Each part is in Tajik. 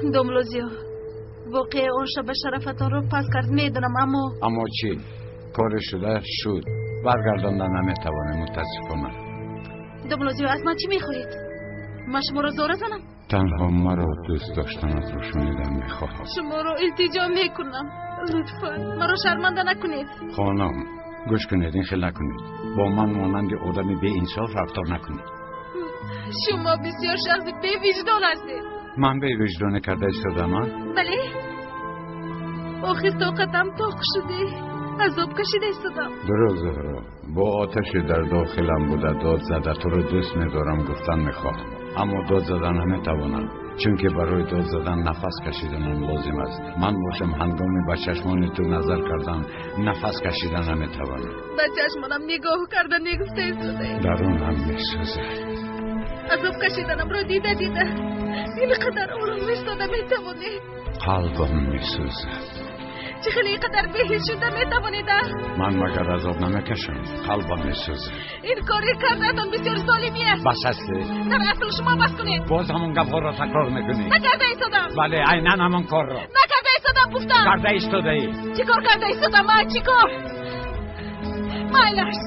Домла Зиё, воқеа он шаба шарафатонро пас кард, медонам, аммо аммо чӣ? Коре шуда шуд, баргардонда наметавонем, мутаассифона. Домла Зиё, аз ман чӣ мехоҳед? Ман шуморо зора занам? Танҳо маро дӯст доштанатро шунидан мехоҳам. Шуморо илтиҷо мекунам, лутфан маро шарманда накунед. Хонум, гӯш кунед, ин хел накунед. Бо ман монанди одами беинсоф рафтор накунед. Шумо бисёр шахси бевиҷдон ҳастед. Ман бевиҷдонӣ карда истодам, а? Бале, охир тоқатам тоқ шуде, азоб кашида истодам. Дурӯғ, Зуҳро, бо оташе дар дохилам буда дод зада туро дӯст медорам гуфтан мехоҳам, аммо дод задан наметавонам, чунки барои дод задан нафас кашиданам лозим аст. Ман бошам ҳангоми ба чашмони ту назар кардан нафас кашида наметавонам. Ба чашмонам нигоҳ карда мегуфта истодаед. Дарунам месӯзад. Азоб кашиданамро дида дида ин қадар ором истода метавонед? Қалбам месӯзад. Чӣ хеле ин қадар беҳис шуда метавонед, а? Ман магар азоб намекашам? Қалбам месӯзад. Ин кори кардаатон бисёр золимӣ аст. Бас ҳастӣ? Дар асл шумо бас кунед. Боз ҳамон гапҳоро такрор мекунӣ. Накарда истодам. Бале, айнан ҳамон корро. Накарда истодам, гуфтам. Карда истодаӣ. Чӣ кор карда истодам, а? Чӣ кор? Майлаш,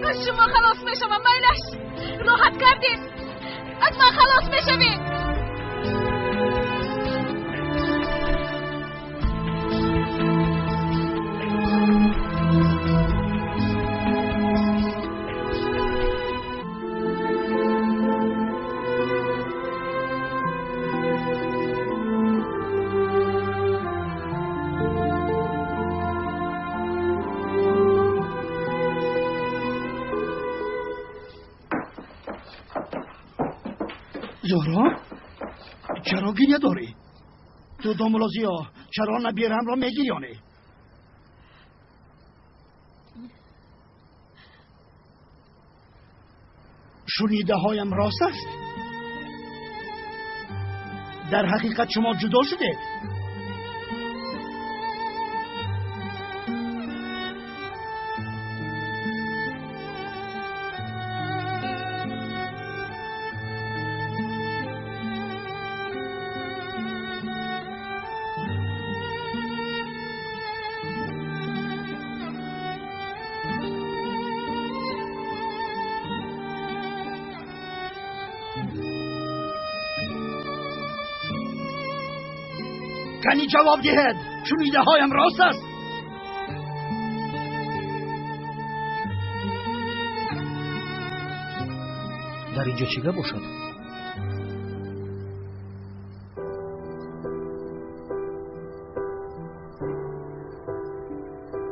аз шумо халос мешавам, майлаш. Роҳат кардед, аз ман халос мешавед. Зуҳро, чаро гиря дорӣ? Ту домла Зиё, чаро набирамро мегирёнӣ? Шунидаҳоям рост аст? Дар ҳақиқат шумо ҷудо шудед? Кани ҷавоб диҳед, шунидаҳоям рост аст? Дар инҷо чӣ гап бошад?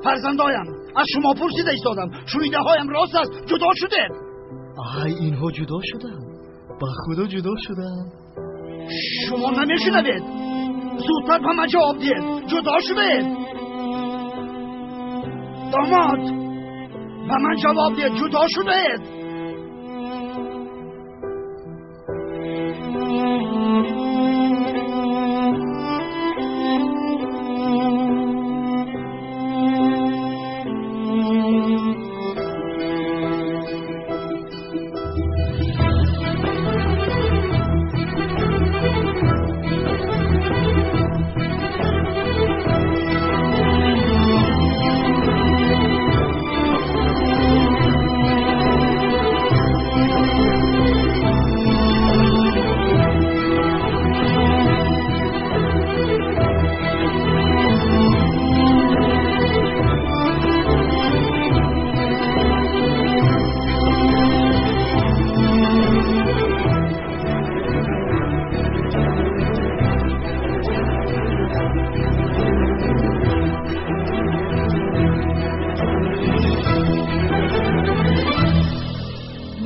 Фарзандоям, аз шумо пурсида истодам, шунидаҳоям рост аст? Ҷудо шудед? Ай, инҳо ҷудо шуданд, ба худо ҷудо шуданд. Шумо намешунавед? Зудтар ба ман ҷавоб диҳед, ҷудо шудед? Домод, ба ман ҷавоб диҳед, ҷудо шудед?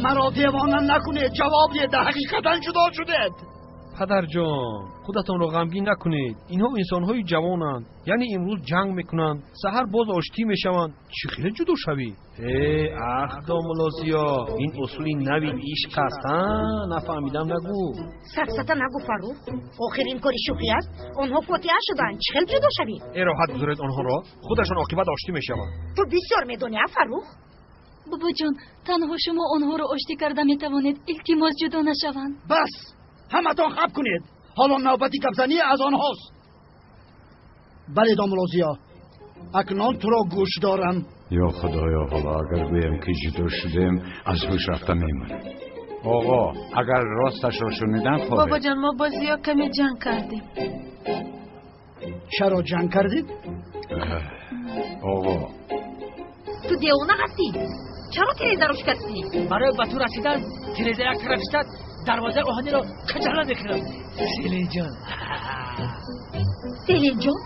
Маро девона накунед, ҷавоб диҳед, дар ҳақиқатан ҷудо шудед? Падарҷон, худатонро ғамгин накунед. Инҳо инсонҳои ҷавонанд, яъне имрӯз ҷанг мекунанд, саҳар боз оштӣ мешаванд. Чӣ хеле ҷудо шавӣ? Э, ах, домла Зиё, ин усули нави ишқ аст, а? Нафаҳмидам нагӯ. Сафсата нагӯ, Фаррух, охир ин кори шӯхӣ аст. Онҳо фотиҳа шуданд, чӣ хел ҷудо шавӣ? Э, роҳат гузоред онҳоро, худашон оқибат оштӣ мешаванд. Ту бисёр медонӣ, а, Фаррух? Бобоҷон, танҳо шумо онҳоро оштӣ карда метавонед. Илтимос, ҷудо нашаванд. Бас, ҳаматон хаб кунед. Ҳоло навбати гапзанӣ аз онҳост. Бале, домулло Зиё, акнун туро гӯш дорам. Ё худоё, ҳоло агар гӯям ки ҷудо шудем, аз ҳуш рафта мемонем. Оғо, агар росташро шунидан хоҳед. Бобоҷон, мо бо Зиё каме ҷанг кардем. Чаро ҷанг кардед? Оғо, ту девона ҳастӣ? Чаро тирезаро шикастӣ? Барои ба ту расидан тиреза як тараф истад, дарвозаи оҳаниро каҷала мекунам. Селинҷон. Селинҷон?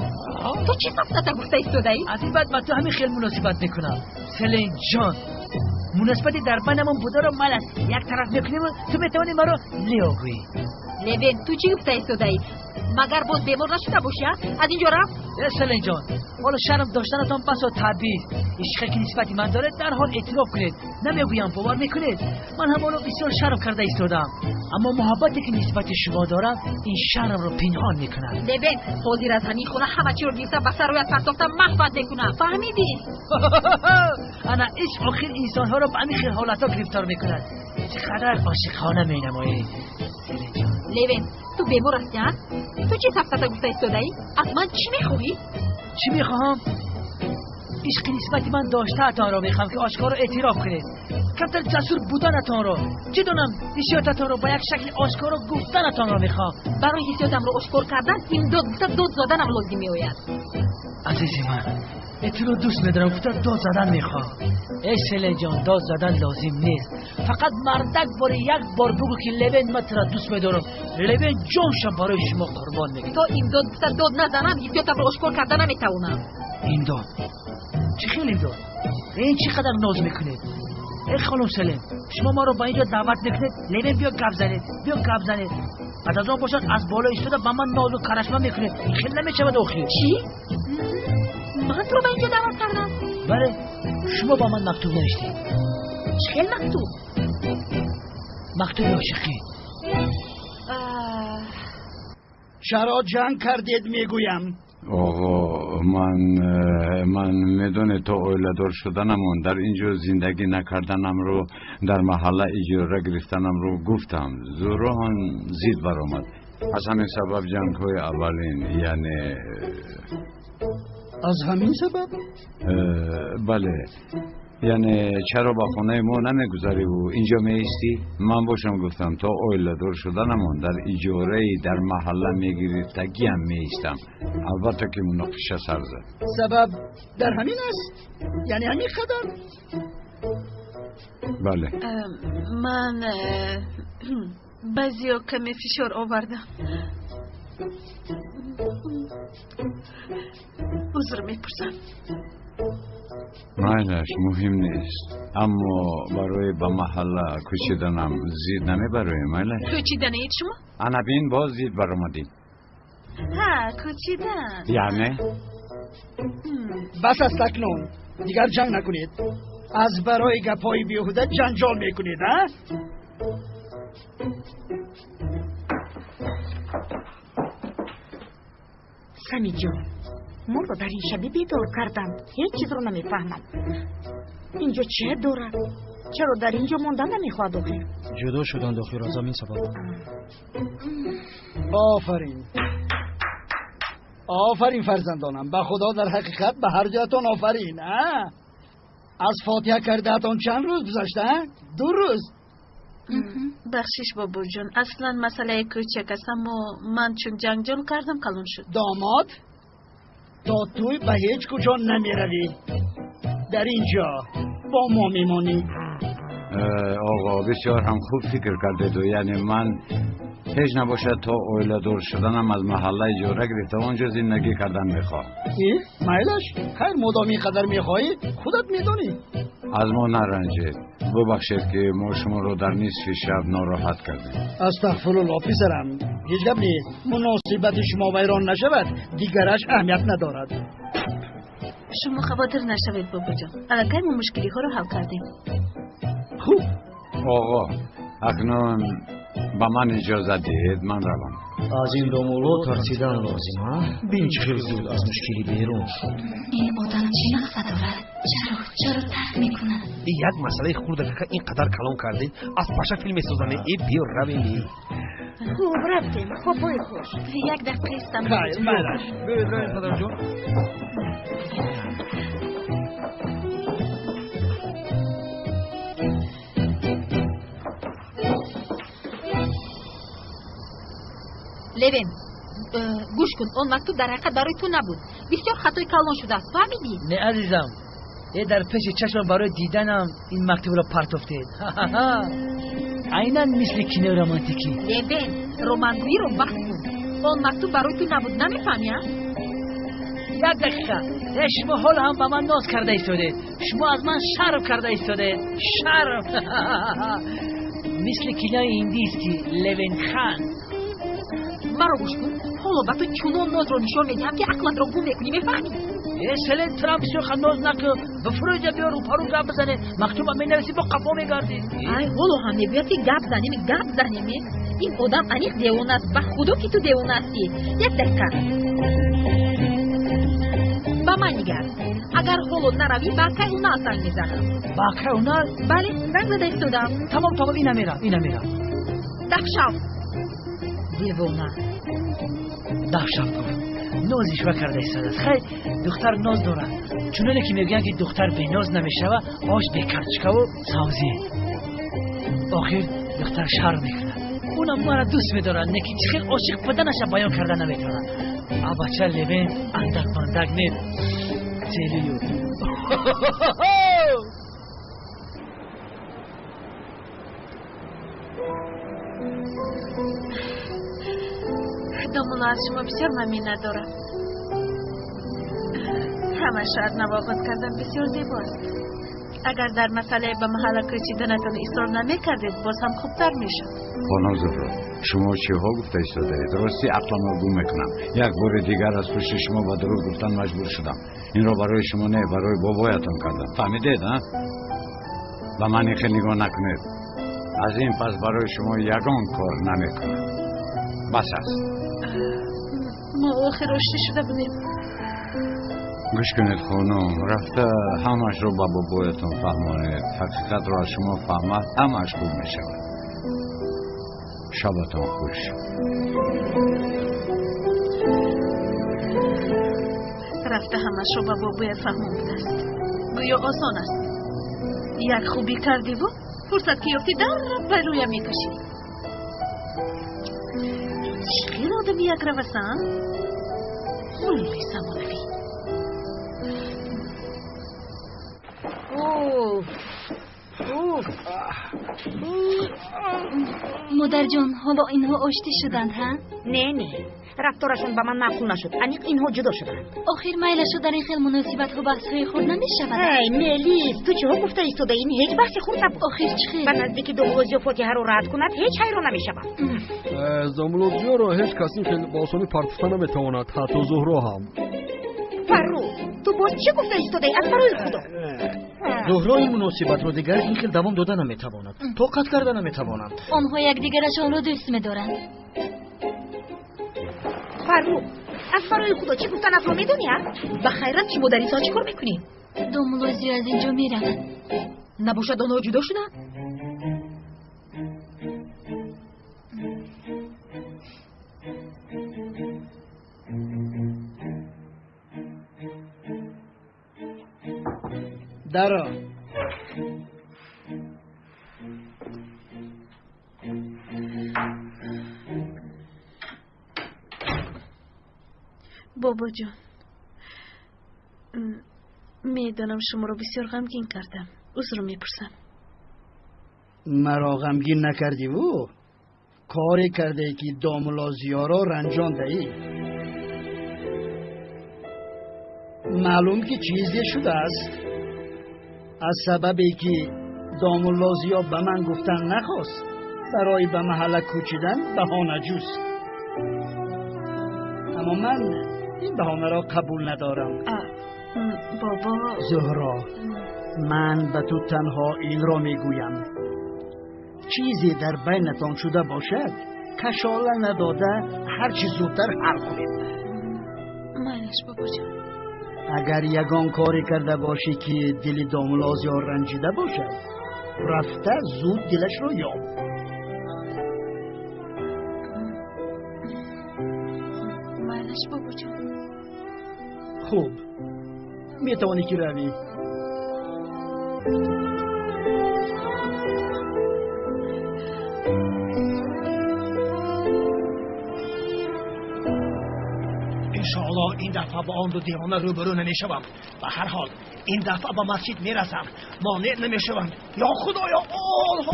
Ту чӣ сафсата гуфта истодаӣ? Аз ин баъд ба ту ҳамин хел муносибат мекунам. Селинҷон, муносибати дар байнамон бударо мал аст як тараф мекунем, ту метавонӣ маро Лео гӯӣ. Левен, ту чӣ гуфта истодаӣ? Магар боз бемор нашуда бошӣ? Аз инҷо рафт? Э, Селинҷон, ҳоло шарм доштанатон басо табиист. Ишқе ки нисбати ман доред, дарҳол эътироф кунед. Намегӯям, бовар мекунед? Ман ҳам ҳоло бисёр шарм карда истодам, аммо муҳаббате ки нисбати шумо дорам ин шармро пинҳон мекунад. Левен, ҳозир аз ҳамин хона ҳама чиро гирифта ба сароят партофта маҳват мекунам. Фаҳмидӣ? Ана ишқ охир инсонҳоро ба ҳамин хел ҳолатҳо гирифтор мекунад. Чӣ қадар ошиқона менамоӣ, Селинҷон. Левен, ту бемор ҳастӣ, а? Ту чӣ сафсата гуфта истодаӣ? Аз ман чӣ мехоҳӣ? Чӣ мехоҳам? Ишқи нисбати ман доштаатонро мехоҳам, ки ошкоро эътироф кунед. Камтар ҷасур буданатонро, чӣ донам, ҳиссиётатонро ба як шакли ошкоро гуфтанатонро мехоҳам. Барои ҳиссиётамро ошкор кардан имдод гуфта дод заданам лозим меояд. Азизи ман, туро дӯст медорам, гуфта дод задан мехоҳам. Эй Селинҷон, дод задан лозим нест. Фақат мардак бори як бор бугӯ ки Левен, ман туро дӯст медорам. Левен ҷоншам барои шумо қурбон мекунад. То имдод гуфта дод назанам, ҳиссиётамро ошкор карда наметавонам. Имдод? Чӣ хел имдод? Ин чӣ қадар ноз мекунед? Эй хонум Селин, шумо маро ба инҷо даъват мекунед, Левен биё гап занед, биё гап занед. Баъд аз он бошад аз боло истода ба ман нозу карашма мекунед. Ин хел намешавад охир. Чӣ? Ман туро ба инҷо даъват кардам? Бале, шумо ба ман мактуб навиштед. Чӣ хел мактуб? Мактуби ошиқӣ. Чаро ҷанг кардед, мегӯям? Оғо, ман медонед, то оиладор шуданамон дар инҷо зиндагӣ накарданамро, дар маҳалла иҷора гирифтанамро гуфтам. Зӯроҳон зид баромад. Аз ҳамин сабаб ҷангҳои аввалин, яъне аз ҳамин сабаб? Бале, яъне чаро ба хонаи мо намегузариву инҷо меистӣ? Ман бошам гуфтам, то оиладор шуданамон дар иҷораи дар маҳалла мегирифтагиам меистам. Албатта ки муноқиша сар зад. Сабаб дар ҳамин аст? Яъне ҳамин қадар? Бале. Ман ба Зиё каме фишор овардам. Узр мепурсам. Майлаш, муҳим нест, аммо барои ба маҳалла кӯчиданам зид намебароем, майлаш? Кӯчиданаед шумо? Ана бин, боз зид баромадӣ. Ҳа, кӯчидан. Яъне? Бас аст акнун, дигар ҷанг накунед. Аз барои гапҳои беҳуда ҷанҷол мекунед, а? Самиҷон, моро дар ин шаби бедор карданд. Ҳеҷ чизро намефаҳмам. Инҷо чӣ дорад? Чаро дар инҷо мондан намехоҳад охир? Ҷудо шуданд охир аз ҳамин сабаб. Офарин, офарин фарзандонам, ба худо дар ҳақиқат ба ҳар ҷоятон офарин. Аз фотиҳа кардаатон чанд рӯз гузашта? 2 рӯз. Бахшиш бобоҷон, аслан масъалаи кӯчак аст, аммо ман чун ҷанҷол кардам калон шуд. Домод, то туй ба ҳеҷ куҷо намеравӣ. Дар инҷо бо мо мемонӣ. Оғо, бисёр ҳам хуб фикр кардеду. Яъне ман ҳеҷ набошад то оиладор шуданам аз маҳалла иҷора гирифта онҷо зиндагӣ кардан мехоҳам. Майлаш, хайр, модом ин қадар мехоҳӣ, худат медонӣ. Аз мо наранҷед. Бубахшед ки мо шуморо дар нисфи шаб нороҳат кардем. Астағфируллоҳ писарам, ҳеҷ гап нест. Муносибати шумо вайрон нашавад, дигараш аҳамият надорад. Шумо хавотир нашавед бобоҷон, аллакай мо мушкилиҳоро ҳал кардем. Хуб. Оғо, акнун ба ман иҷозат диҳед, ман равам. Аз ин домулло тарсидан лозим, а? Бин чӣ хел зуд аз мушкилӣ берун шуд. Ин одам чӣ мақсад дорад? Чаро тарк мекунад? Як масъалаи хурда кака ин қадар калон кардед, аз паша филм месозаме. Э, биё равем. Хуб, рафтем. Хобҳои хуш. Як дақиқа истам. Хайр, майлаш. Биёед равем, падарҷон. Левен, гӯш кун, он мактуб дар ҳақиқат барои ту набуд. Бисёр хатои калон шудааст, фаҳмидӣ? Не, азизам, дар пеши чашмам барои диданам ин мактубро партофтед. Айнан мисли кинои романтикӣ. Левен, романгӯиро бас кун. Он мактуб барои ту набуд, намефаҳмӣ, а? Як дақиқа. Шумо ҳоло ҳам ба ман ноз карда истодед. Шумо аз ман шарм карда истодед. Шарм. Мисли кинои ҳиндист, Левен хан. Маро гӯш кун, ҳоло ба ту чунон нозро нишон медиҳам, ки ақлатро гум мекунӣ, мефаҳмӣ? Селен, турам бисёр ноз накун. Бифурӯза, биё рӯпарӯ гап бизанем. Мактуба менависӣ, бо қафо мегардӣ. Ай, ҳоло ҳам мегӯяд, ки гап занем, гап занем. Ин одам аниқ девона аст. Ба худо, ки ту девона ҳастӣ. Як дақиқа. Ба ман нигар. Агар ҳоло наравӣ, ба акай Унал занг мезанам. Ба акай Унал? Бале, занг зада истодам. Тамом, тамом, ина мерам, ина мерам. Дафшав. Девона. Дафшав гуфт. Ноз ишва карда истодааст. Хай, духтар ноз дорад. Чуноне ки мегӯянд, ки духтар беноз намешава, ош бекарчкаву савзӣ. Охир духтар шарм мекунад. Унам мара дӯст медорад, не ки чӣ хел ошиқ буданаша баён карда наметавонад. А бача Левен андак бандак не целую. Домулло, аз шумо бисёр ман миннатдорам. Ҳамаашро аз нав оғоз кардан бисёр зебо аст. Агар дар масъалаи ба маҳалла кӯчиданатон исрор намекардед, боз ҳам хубтар мешуд. Хонум Зуҳро, шумо чиҳо гуфта истодаед? Рости ақламро гум мекунам. Як бори дигар аз пушти шумо ба дурӯғ гуфтан маҷбур шудам. Инро барои шумо не, барои бобоятон кардам. Фаҳмидед, а? Ба ман ин хел нигоҳ накунед. Аз ин пас барои шумо ягон кор намекунам. Бас аст. Мо охир оштӣ шуда будем. Гӯш кунед, хонум, рафта ҳамаашро ба бобоятон фаҳмонед. Ҳақиқатро аз шумо фаҳмад, ҳамааш хуб мешавад. Шабатон хуш. Рафта ҳамаашро ба бобоя фаҳмон будааст. Гӯё осон аст. Як хубӣ кардиву фурсат ки ёфтӣ, дар ба рӯя мекашӣ. Чӣ хел одами якравасан? Муллои замонавӣ. Модарҷон, ҳоло инҳо оштӣ шуданд, ҳа? Не, не, рафторашон ба ман маъқул нашуд. Аниқ инҳо ҷудо шуданд. Охир майлашо дар ин хел муносибатҳо баҳсҳои хурд намешавад. Ай, Мелис, ту чиҳо гуфта истодаӣ? Ин ҳеҷ баҳси хурд набуд. Охир чӣ хел? Ба наздики Домуллозиё фотиҳаро рад кунад, ҳеҷ ҳайрон намешавам. Домуллозиёро ҳеҷ кас ин хел ба осонӣ партофта наметавонад, ҳатто Зуҳро ҳам. Фаррух, ту боз чӣ гуфта истодаӣ? Аз барои худо. Зуҳро ин муносибатро дигар ин хел давом дода наметавонад. Тоқат карда наметавонад. Онҳо якдигарашонро дӯст медоранд. Фаррух, аз барои худо чӣ гуфтанатро медонӣ, а? Ба хайрат, шумо дар ин соат чӣ кор мекунед? Домуллозиё аз ин ҷо меравад. Набошад онҳо ҷудо шуданд? Даро. Бобоҷон, медонам шуморо бисёр ғамгин кардам. Узр мепурсам. Маро ғамгин накардиву коре кардае, ки Домуллозиёро ранҷондаӣ. Маълум ки чизе шудааст. Аз сабабе ки Домуллозиё ба ман гуфтан нахост, барои ба маҳалла кӯчидан баҳона ҷуст. Аммо ман ин баҳонаро қабул надорам. Бобо. Зуҳро, ман ба ту танҳо инро мегӯям. Чизе дар байнатон шуда бошад, кашола надода ҳарчи зудтар ҳал кунед. Майлаш, бобоҷон. Агар ягон коре карда бошӣ, ки дили Домуллозиё ранҷида бошад, рафта зуд дилашро ёб. Майлаш бобоҷон. Хуб, метавонӣ ки равӣ. иншоаллоҳ ин дафъа ба он ду девона рӯбарӯ намешавам. Ба ҳар ҳол ин дафъа ба масҷид мерасам, монеъ намешавам. Ё худоё, олҳо!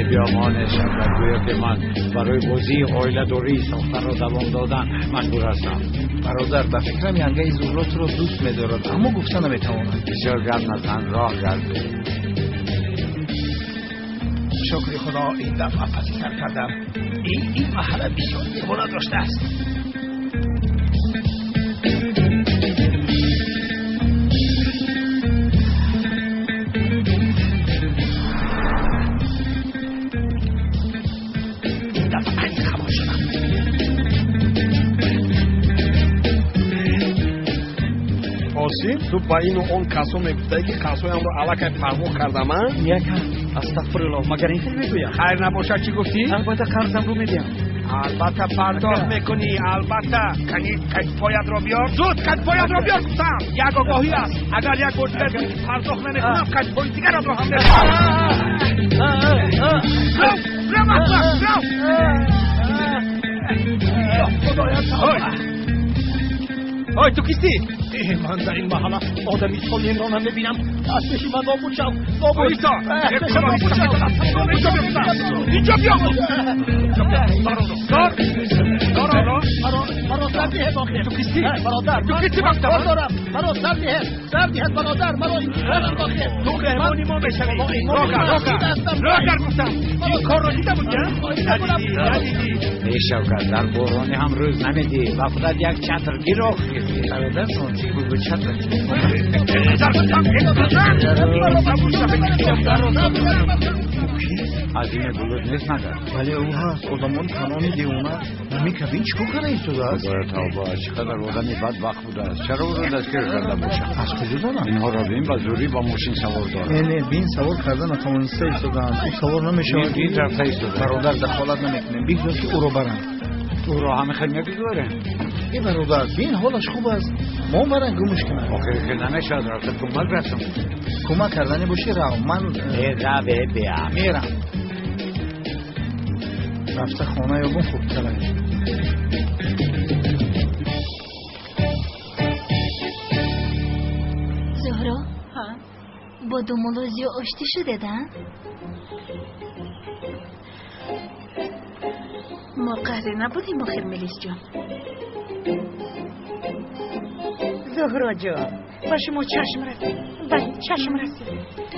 Биё монеъ шавкат, гӯё ки ман барои бозии оиладории сохтаро давом додан маҷбур ҳастам. Бародар, ба фикрам янгаи Зуҳро туро дӯст медорад, аммо гуфта наметавонад. Бисёр гап назан, роҳ гард. Шукри худо ин дафъа паси сар кардам. Ин маҳалла бисёр девона доштааст. Ин дафъа аниқ хабар шудам. Осим, ту ба ину он касо мегуфтаӣ ки қарзҳоямро аллакай пардохт кардам, а? Яка, астағфируллоҳ, магар ин хел мегӯям? Хайр набошад, чӣ гуфтӣ? Албатта қарзамро медиҳам. Албатта пардохт мекунӣ, албатта. Кани каҷпоятро биёр, зуд каҷпоятро биёр гуфтам. Як огоҳӣ аст, агар як бор дигар гӯӣ ки пардохт намекунам, каҷпои дигаратро ҳам мехӯрам. Рав, рав, аҳмақ, рав! Ё худоё, тавба! Ой, ту кистӣ? Ман дар ин маҳалла одами солимро намебинам. Аз пеши ман нобуд шав, нобуд. Иса, инҷо биё, инҷо биё. Дор, дор, дор. Маро сар диҳед охир. Ту кистӣ? Бародар, ту кистӣ? Кор дорам. Маро сар диҳед, сар диҳед бародар, маро сарам охир. Ту меҳмони мо мешавӣ. Рогар, рогар, рогар гуфтам. Ин корро дида будӣ? Надидӣ, надидӣ. Эй Шавкат, дар борони ҳам рӯз намедиҳӣ, ба худат як чатр гир охир. Бародар, чӣ буд чатр? Аз ин булут нест магар? Бале, ӯ ҳаст. Одамон канони девона. Намекабин чӣ кор карда истодааст? Худоё тавба, чӣ қадар одами бадбахт будааст. Чаро ӯро дастгир карда бошанд? Аз куҷо донам? Инҳоро бин, ба зӯрӣ ба мошин савор доранд. Не, не, бин, савор карда натавониста истодаанд. Ӯ савор намешавад. Бин, рафта истодааст. Бародар, дахолат намекунем. Бигзор ки ӯро баранд. Ӯро ҳама хел мегузорем. Э бародар, бин, ҳолаш хуб аст. Мо баран гумш кунам. Охир ки намешавад, рафта кӯмак расонем. Кӯмак кардани бошӣ, рав. Ман э рав, э бия. Мерам. Рафта хона ёбум хубтар аст. Зуҳро, бо домулло Зиё оштӣ шудед, а? Мо қаҳре набудем охир, Мелисҷон. Зуҳроҷон, ба шумо чашм расид. Бале, чашм расид.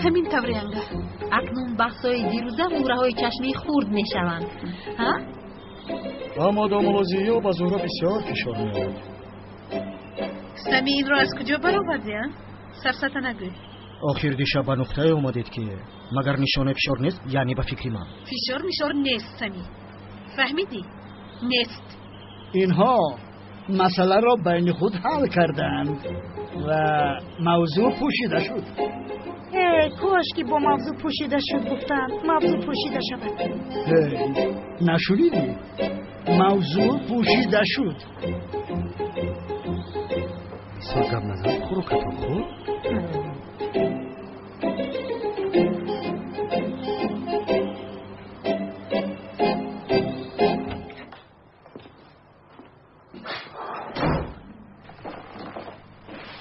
Ҳамин тавр, янга. Акнун баҳсҳои дирӯза мӯраҳои чашмии хурд мешаванд. Ҳа? Аммо домулло Зиё ба Зуҳро бисёр фишор меорад. Сами, инро аз куҷо баровардӣ, а? Сарсата нагӯй. Охир дишаб ба нуқтае омадед ки магар нишонаи фишор нест, яъне ба фикри ман. Фишор мишор нест, Сами. Фаҳмидӣ? Нест. Инҳо масъаларо байни худ ҳал карданд ва мавзӯъ пӯшида шуд. Кош ки бо мавзӯъ пӯшида шуд гуфтанд, мавзӯъ пӯшида шавад. Нашунидӣ? Мавзӯъ пӯшида шуд. Бисёр гап назан, хӯрокатро хӯр.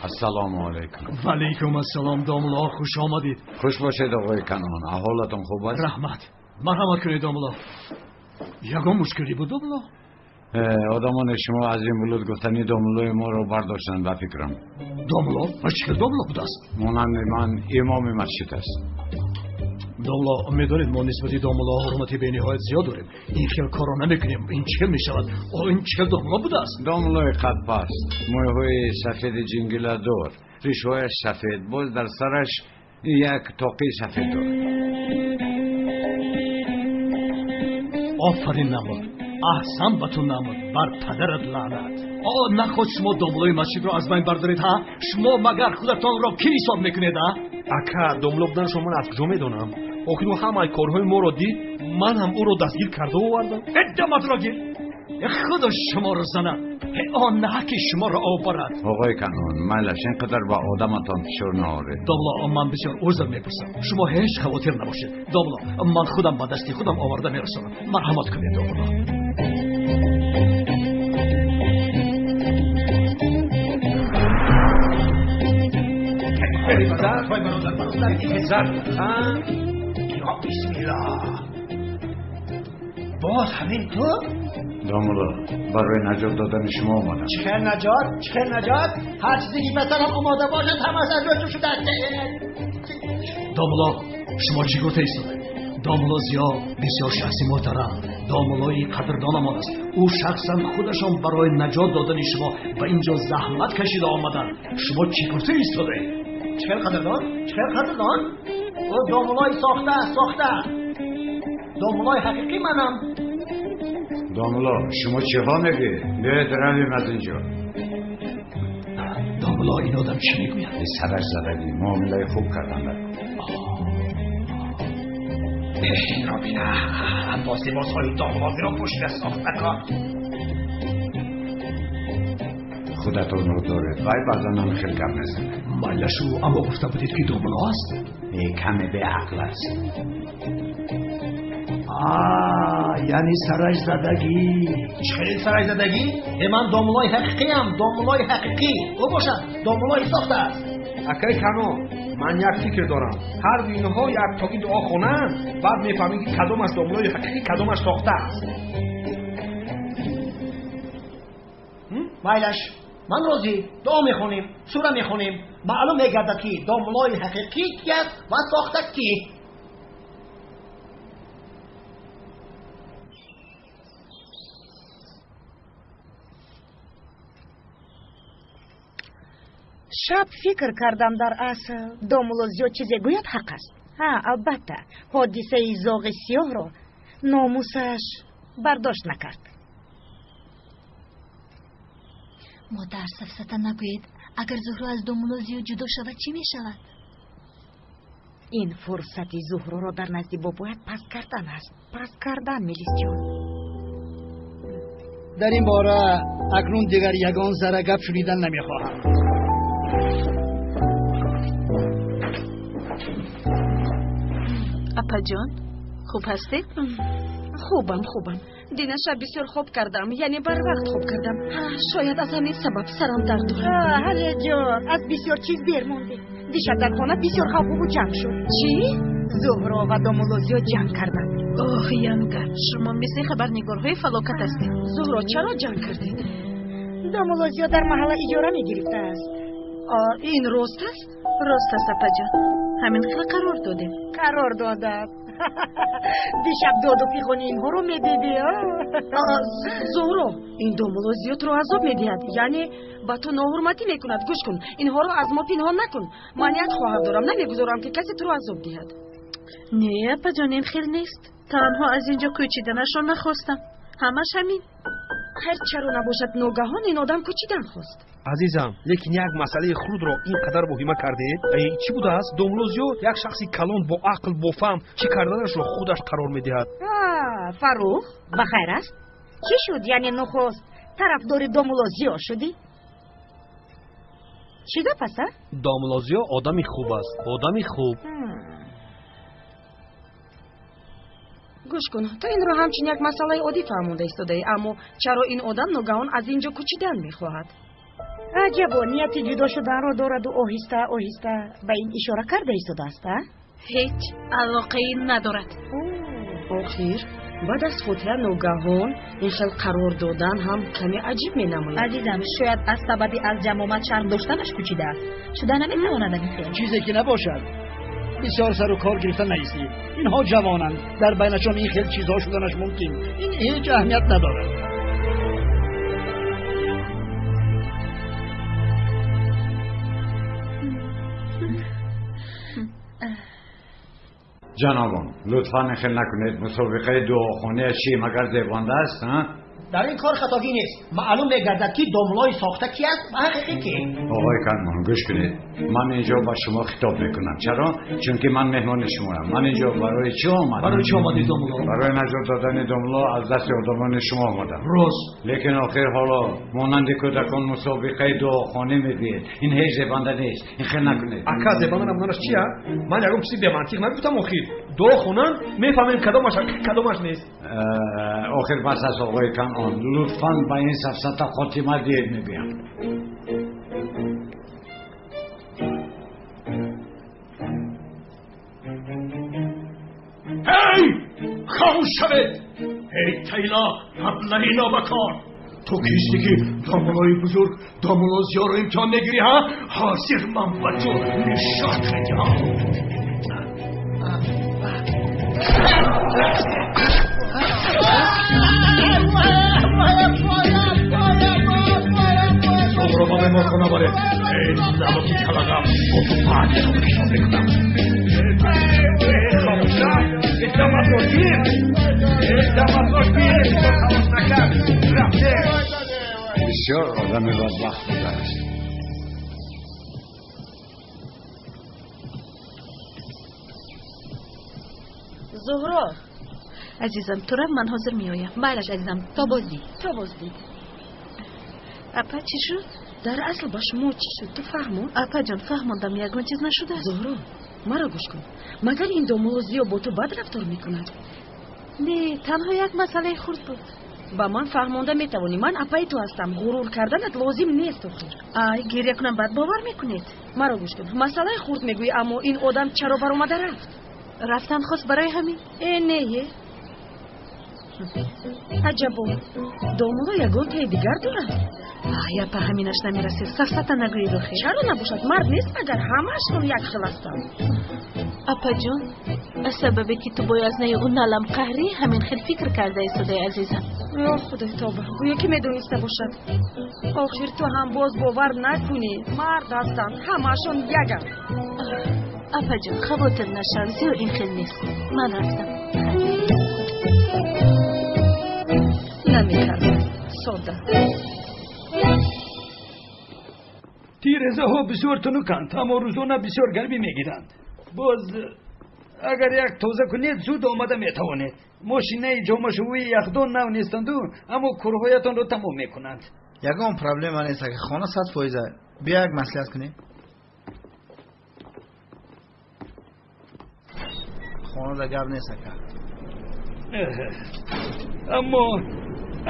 Ассалому алайкум. Ва алайкум ассалом, домулло, хуш омадед. Хуш бошед, оғои Канон. Аҳолатон хуб аст? Раҳмат. Марҳамат кунед, домулло. Ягон мушкилӣ буд, домулло? Одамони шумо аз ин булут гуфтани домуллои моро бардоштанд, ба фикрам. Домулло? Ва чӣ хел домулло будааст? Монанди ман имоми масҷид аст. Домулло, медонед, мо нисбати домулло ҳурмати бениҳоят зиёд дорем. Ин хел корро намекунем. Ин чӣ хел мешавад? О, ин чӣ хел домулло будааст? Домуллои қадпаст, мӯйҳои сафеди ҷингиладор, ришҳояш сафед, боз дар сараш як тоқии сафед дорад. Офарин намуд, аҳсан ба ту намуд, бар падарат лаънат. О, наход шумо домуллои масҷидро аз байн бардоред, ҳа? Шумо магар худатонро кӣ ҳисоб мекунед, а? Ака, домулло буданашро ман аз куҷо медонам? Охир ӯ ҳамаи корҳои моро дид, Ман ҳам ӯро дастгир карда овардам. Даматро гир! Худо шуморо занад, он на ки шуморо обарад. Оғои Канон, майлаш, ин қадар ба одаматон фишор наоред. Домло, ман бисёр узр мепурсам. Шумо ҳеҷ хавотир набошед. Домло, ман худам ба дасти худам оварда мерасонам. Марҳамат кунед, домло. Боз ҳамин ту? Домулло, барои наҷот додани шумо омадам. Чӣ хел наҷот? Чӣ хел наҷот? Ҳар чизе ки ба сарам омода бошад, ҳамааш аз рӯи ту шудааст. Домулло, шумо чӣ гуфта истодаед? Домулло Зиё бисёр шахси муҳтарам, домуллои қадрдонамон аст. Ӯ шахсан худашон барои наҷот додани шумо ба ин ҷо заҳмат кашида омаданд. Шумо чӣ гуфта истодаед? Чӣ хел қадрдон? Чӣ хел қадрдон? Ӯ домуллои сохта, сохта. Домуллои ҳақиқӣ манам. Домулло, шумо чиҳо мегӯед? Биёед равем аз ин ҷо. Домулло, ин одам чӣ мегӯяд? Сараш задагӣ, муомилаи хуб карданд. Инро бина, боз либосҳои домуллозиро пӯшида сохтакор. Худатонро доред, вай баъзан ҳам хел гап мезанад. Майлашу, аммо гуфта будед ки домулло аст? Каме беақл аст. Яъне сараш задагӣ. Чӣ хел сараш задагӣ? Ман домуллои ҳақиқиам, домуллои ҳақиқӣ. Ӯ бошад домуллои сохта аст. Акаи Канон, ман як фикр дорам. Ҳар ду инҳо яктогӣ дуо хонанд, баъд мефаҳмем ки кадомаш домуллои ҳақиқӣ, кадомаш сохта аст. Майлаш, ман розӣ. Дуо мехонем, сура мехонем. Маълум мегардад ки домуллои ҳақиқӣ ки аст ва сохта кӣ. Шаб фикр кардам, дар асл домулло зиёд чизе гӯяд ҳақ аст. Ҳа, албатта, ҳодисаи зоғи сиёҳро номусаш бардошт накард. Модар, сафсата нагӯед. Агар Зуҳро аз домулло зиёд ҷудо шавад, чӣ мешавад? Ин фурсати Зуҳроро дар назди бобоят паст кардан аст. Паст кардан, Мелисҷон. Дар ин бора акнун дигар ягон зарра гап шунидан намехоҳам. Апаҷон, хуб ҳастед? Хубам, хубам. Дина шаб бисёр хоб кардам, яъне барвақт хоб кардам. Шояд аз ҳамин сабаб сарам дард дорад. Ҳалеҷон, аз бисёр чиз дер мондем. Дишаб дар хона бисёр хавфу ҷанг шуд. Чӣ? Зуҳро ва домулло зиёд ҷанг карданд. Оҳ, янга, шумо мисли хабарнигорҳои фалокат ҳастед. Зуҳро, чаро ҷанг кардед? Домулло зиёд дар маҳалла иҷора мегирифтааст. Ин рост аст? Рост аст, апаҷон. Ҳамин хел қарор додем. Қарор додад. Дишаб доду фиғони инҳоро медидӣ. Зуҳро, ин домулло зиёд туро азоб медиҳад, яъне ба ту ноҳурматӣ мекунад. Гӯш кун, инҳоро аз мо пинҳон накун. Ман як хоҳар дорам, намегузорам ки касе туро азоб диҳад. Не, апаҷон, ин хел нест. Танҳо аз ин ҷо кӯчиданашро нахостам. Ҳамаш ҳамин. Ҳар чаро набошад, ногаҳон ин одам кӯчидан хост. Азизам, лекин як масъалаи хурдро ин қадар воҳима кардед. Чӣ будааст? Домулло зиёд як шахси калон, бо ақл, бо фаҳм, чӣ карданашро худаш қарор медиҳад. Фаррух, ба хайр аст? Чӣ шуд? Яъне нухост тарафдори домулло зиёд шудӣ? Чӣ гап аст, а? Домулло зиёд одами хуб аст, одами хуб. Гӯш кун, ту инро ҳамчун як масъалаи оддӣ фаҳмонда истодаӣ, аммо чаро ин одам ногаҳон аз ин ҷо кӯчидан мехоҳад? Аҷабо, нияти ҷудо шуданро дораду оҳиста оҳиста ба ин ишора карда истодааст, а? Ҳеҷ алоқае надорад. Охир, баъд аз фотиҳа ногаҳон ин хел қарор додан ҳам каме аҷиб менамояд. Азизам, шояд аз сабаби аз ҷамомат шарм доштанаш кӯчидааст. Шуда наметавонад ҳамин хел. Чизе ки набошад, бисёр сару кор гирифта наистӣ. Инҳо ҷавонанд, дар байнашон ин хел чизҳо шуданаш мумкин. Ин ҳеҷ аҳамият надорад. Ҷанобон, лутфан хел накунед. Мусобиқаи дуохония чӣ магар зебонда аст? Дар ин кор хатогӣ нест. Маълум мегардад, ки домлои сохта ки аст ва ҳақиқӣ ки. Оғои Канъон, гӯш кунед. Ман инҷо ба шумо хитоб мекунам. Чаро? Чунки ман меҳмони шумоям. Ман инҷо барои чӣ омадам? Барои чӣ омадӣ, домло? Барои наҷот додани домло аз дасти одамони шумо омадам. Рост. Лекин охир ҳоло монанди кӯдакон мусобиқаи дуохонӣ медиҳед. Ин ҳеҷ зебанда нест. Ин хел накунед. Ака, зебанда набуданаш чия? Ман ягон чизи бемантиқ нагуфтам охир. Дуо хонанд, мефаҳмем кадомаш кадомаш нест. Охир бас аст, оғои Канъон. Лутфан ба ин сафсата хотима диҳед, мегӯям. Эй, хомӯш шавед! Эй тайлоқ, аблаҳи нобакор! Ту кисти, ки домулои бузург домуло Зиёро имтиҳон мегирӣ, ҳа? Ҳозир ман ба ту нишон медиҳам. Зуҳро ба меҳмонхона баред. Эй намаки калағам, бо ту баъд ҳисобу китоб мекунам. Хомӯша, даматро гир, даматро гир, халос накард, рафте. Бисёр одами бадбахт будааст. Зуҳро. Азизам, ту рав, ман ҳозир меоям. Майлаш, азизам, то боздид. То боздид. Апа, чӣ шуд? Дар асл ба шумо чӣ шуд? Ту фаҳмон. Апаҷон, фаҳмондам, ягон чиз нашудааст. Зуҳро, маро гӯш кун. Магар ин домулло Зиё бо ту бад рафтор мекунад? Не, танҳо як масъалаи хурд буд. Ба ман фаҳмонда метавонӣ. Ман апаи ту ҳастам. Ғурур карданат лозим нест охир. Ай, гиря кунам, бад бовар мекунед? Маро гӯш кун. Масъалаи хурд мегӯӣ, аммо ин одам чаро баромада рафт? Рафтан хост барои ҳамин. Э, не, е. Аҷабо, домулло ягон таи дигар дорад? Ай, апа, ҳаминаш намерасед. Сафсата нагӯед охир. Чаро набошад? Мард нест магар? Ҳамаашон як хел ҳастанд. Апаҷон, аз сабабе ки ту бо язнаи ӯ налам қаҳрӣ, ҳамин хел фикр карда истодаи, азизам. Ё худои тоба, гӯё ки медониста бошад. Охир ту ҳам боз бовар накунӣ. Мард ҳастанд, ҳамаашон яганд. Апаҷон, хавотир нашав, зиё ин хел нест. Ман рафтам. Намекардам, содда. Тирезаҳо бисёр тунуканд, аммо рӯзона бисёр гармӣ мегиранд. Боз агар як тоза кунед, зуд омада метавонед. Мошинаи ҷомашӯии яхдон нав нестанду, аммо корҳоятонро тамом мекунанд. Ягон проблема нест, ака, хона 100%. Биё як маслиҳат кунем. Хонада гап нест, ака. Аммо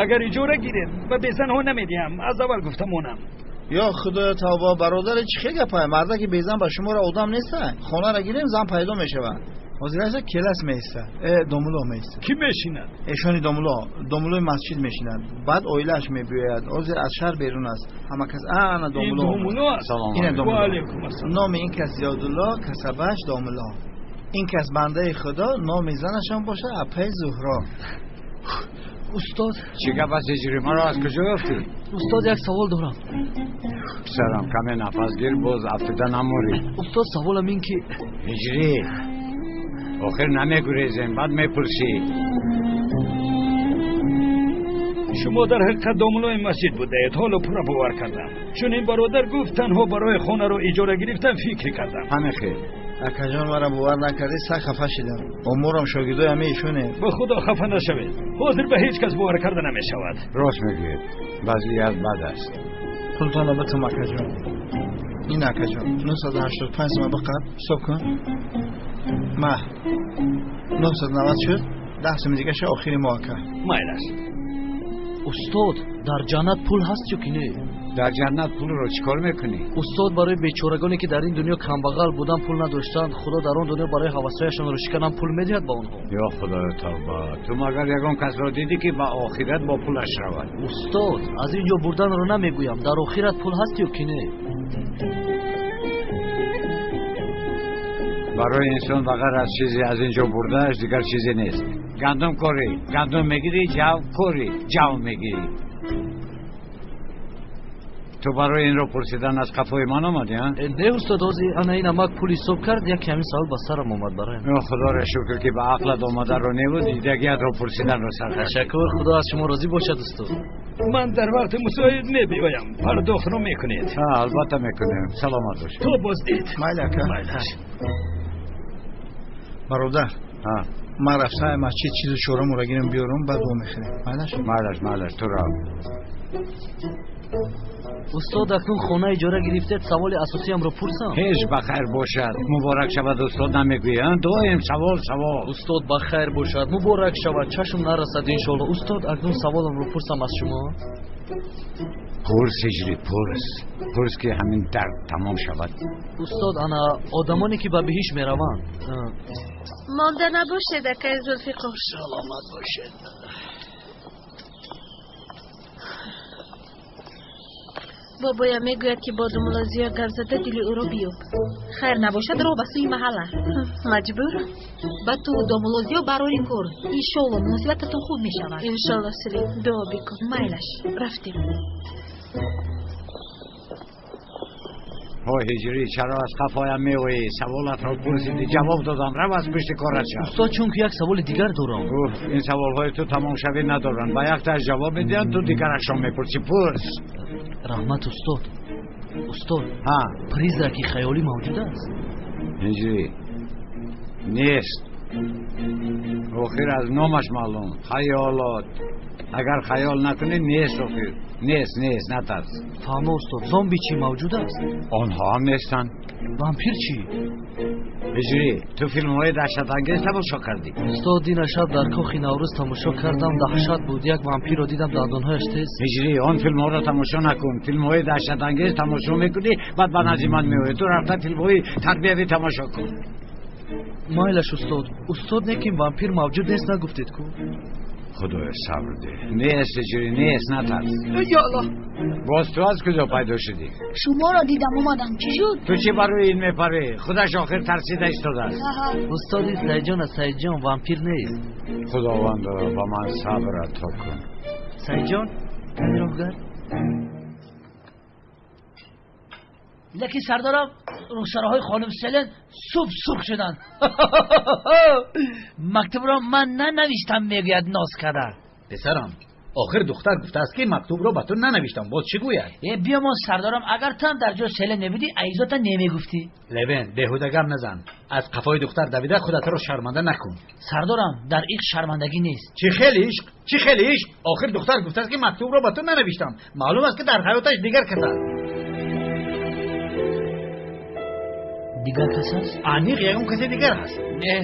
агар иҷора гиред, ба безанҳо намедиҳам, аз аввал гуфта монам. Ё худоё, тавба, бародаре, чӣ хел гапае? Мардаки безан ба шуморо одам неста? Хонаро гирем, зан пайдо мешавад. Ҳозир аста келас меиста, э, домуло меиста. Кӣ мешинад? Эшони домуло, домулои масҷид мешинад, баъд оилааш мебиёяд. Ҳозир аз шаҳр берун аст ҳама кас. Ана домуло. Домуло аст. Ина домуло. Алайкум ассалом. Номи ин кас Зиёдулло, касабааш домуло. Ин кас бандаи худо, номи занашон бошад апаи Зуҳро. Устод. Чӣ гап аст, ҳиҷрӣ? Маро аз куҷо ёфтӣ? Устод, як савол дорам. Писарам, каме нафас гир, боз афтида намурӣ. Устод, саволам ин ки Ҳиҷрӣ, охир намегурезем, баъд мепурсӣ. Шумо дар ҳақиқат домулои масҷид будаед. Ҳоло пурра бовар кардам, чун ин бародар гуфт танҳо барои хонаро иҷора гирифтан фикр кардам. Ҳамин хел. Акаҷон, маро бовар накардӣ, сахт хафа шидам. Умурам шогирдои ҳамаи ишоне. Ба худо, хафа нашавед. Ҳозир ба ҳеҷ кас бовар карда намешавад. Рост мегӯед, вазъият бад аст. Пултонро битум, акаҷон. Ин, акаҷон, 985 сума биқаб, ҳисоб кун. Маҳ 990 шуд, 10 суми дигаша охири моҳ, ака. Майлаш. Устод, дар ҷаннат пул ҳаст ё ки не? Дар ҷаннат пулро чӣ кор мекунӣ? Устод, барои бечорагоне, ки дар ин дунё камбағал будан, пул надоштанд, худо дар он дунё барои ҳавасҳояшонро шиканам пул медиҳад ба онҳо? Ё худоё, тавба, ту магар ягон касро дидӣ, ки ба охират бо пулаш равад? Устод, аз ин ҷо бурданро намегӯям, дар охират пул ҳаст ё ки не? Барои инсон ба ғайр аз чизе аз ин ҷо бурдааш дигар чизе нест. Гандум корӣ, гандум мегирӣ, ҷав корӣ, ҷав мегирӣ. Ту барои инро пурсидан аз қафои ман омадӣ, а? Не устод, ҳозир ана ин амак пул ҳисоб кард, яке ҳамин савол ба сарам омад бароям. Худоро шукр ки ба ақлат омадаро невуд, дидагиятро пурсиданро сар кард. Ташаккур, худо аз шумо розӣ бошад устод. Ман дар вақти мусоид мебиёям, пардохтро мекунед. Албатта мекунем, саломат бошед. То боздид. Майли ака. Майлаш. Бародар, ман рафтам масҷид, чизу чорамонро гирем биёрам, баъд во мехӯрем. Майлаш? Майлаш, майлаш, ту рав. Устод, акнун хона иҷора гирифтед, саволи асосиямро пурсам? Ҳеҷ ба хайр бошад, муборак шавад устод намегӯянд, доим савол савол. Устод ба хайр бошад, муборак шавад, чашм нарасад иншоалло. Устод, акнун саволамро пурсам аз шумо? Пурс ҳиҷрӣ, пурс. Пурс ки ҳамин дард тамом шавад. Устод, ана одамоне ки ба биҳишт мераванд. Монда набошед, акаи Зулфиқор. Саломат бошед. Бобоям мегӯяд ки бо домулло Зиё гап зада дили ӯро биёб. Хайр набошад, роҳ ба сӯи маҳалла. Маҷбурам. Ба ту домулло Зиё барори кор. Иншоалло муносибататон хуб мешавад. Иншоалло, Селин, дуо бикун. Майлаш. Рафтем. Ҳой ҳиҷрӣ, чаро аз қафоям меоӣ? Саволатро пурсидӣ, ҷавоб додам, рав аз пушти корат шав. Устод, чунки як саволи дигар дорам. Уф, ин саволҳои ту тамомшавӣ надоранд. Ба яктааш ҷавоб медиҳанд, ту дигарашро мепурсӣ. Пурс. Раҳмат устод. Устод, призраки хаёлӣ мавҷуд аст? Ҳиҷрӣ, нест. Охир аз номаш маълум. Хаёлот. Агар хаёл накунӣ, нест охир. Нест, нест, натарс. Фаҳмо устод, зомби чӣ мавҷуд аст? Онҳо ҳам нестанд. Вампир чӣ? Ҳиҷрӣ, ту филмҳои даҳшатангез тамошо кардӣ? Устод, дина шаб дар кохи Наврӯз тамошо кардам, даҳшат буд. Як вампирро дидам, дандонҳояш тез. Ҳиҷрӣ, он филмҳоро тамошо накун. Филмҳои даҳшатангез тамошо мекунӣ, баъд ба назди ман меоӣ. Ту рафта филмҳои тарбиявӣ тамошо кун. Майлаш устод. Устод, лекин вампир мавҷуд нест нагуфтед ку? Худоё сабр деҳ. Нест ҳиҷрӣ, нест, натарс. Ё Аллоҳ! Боз ту аз куҷо пайдо шудӣ? Шуморо дидам омадам. Чӣ шуд? Ту чӣ барои ин мепарӣ? Худаш охир тарсида истодааст. Устод, ин Сайҷон аст, Сайҷон, вампир нест. Худовандо, ба ман сабр ато кун. Сайҷон, кани роҳ гард. Лекин сардорам, рухсораҳои хонум Селен суб сурх шуданд. Мактубро ман нанавиштам, мегӯяд ноз карда. Писарам, охир духтар гуфтааст ки мактубро ба ту нанавиштам, боз чӣ гӯяд? Э, биёмон сардорам, агар ту ҳам дар ҷои Селен мебудӣ, аизота намегуфтӣ. Левен, беҳуда гап назан. Аз қафои духтар давида худатро шарманда накун. Сардорам, дар ишқ шармандагӣ нест. Чӣ хеле ишқ? Чӣ хеле ишқ? Охир духтар гуфтааст ки мактубро ба ту нанавиштам. Маълум аст ки дар ҳаёташ дигар кас аст. Дигар кас аст? Аниқ ягон касе дигар ҳаст. Не,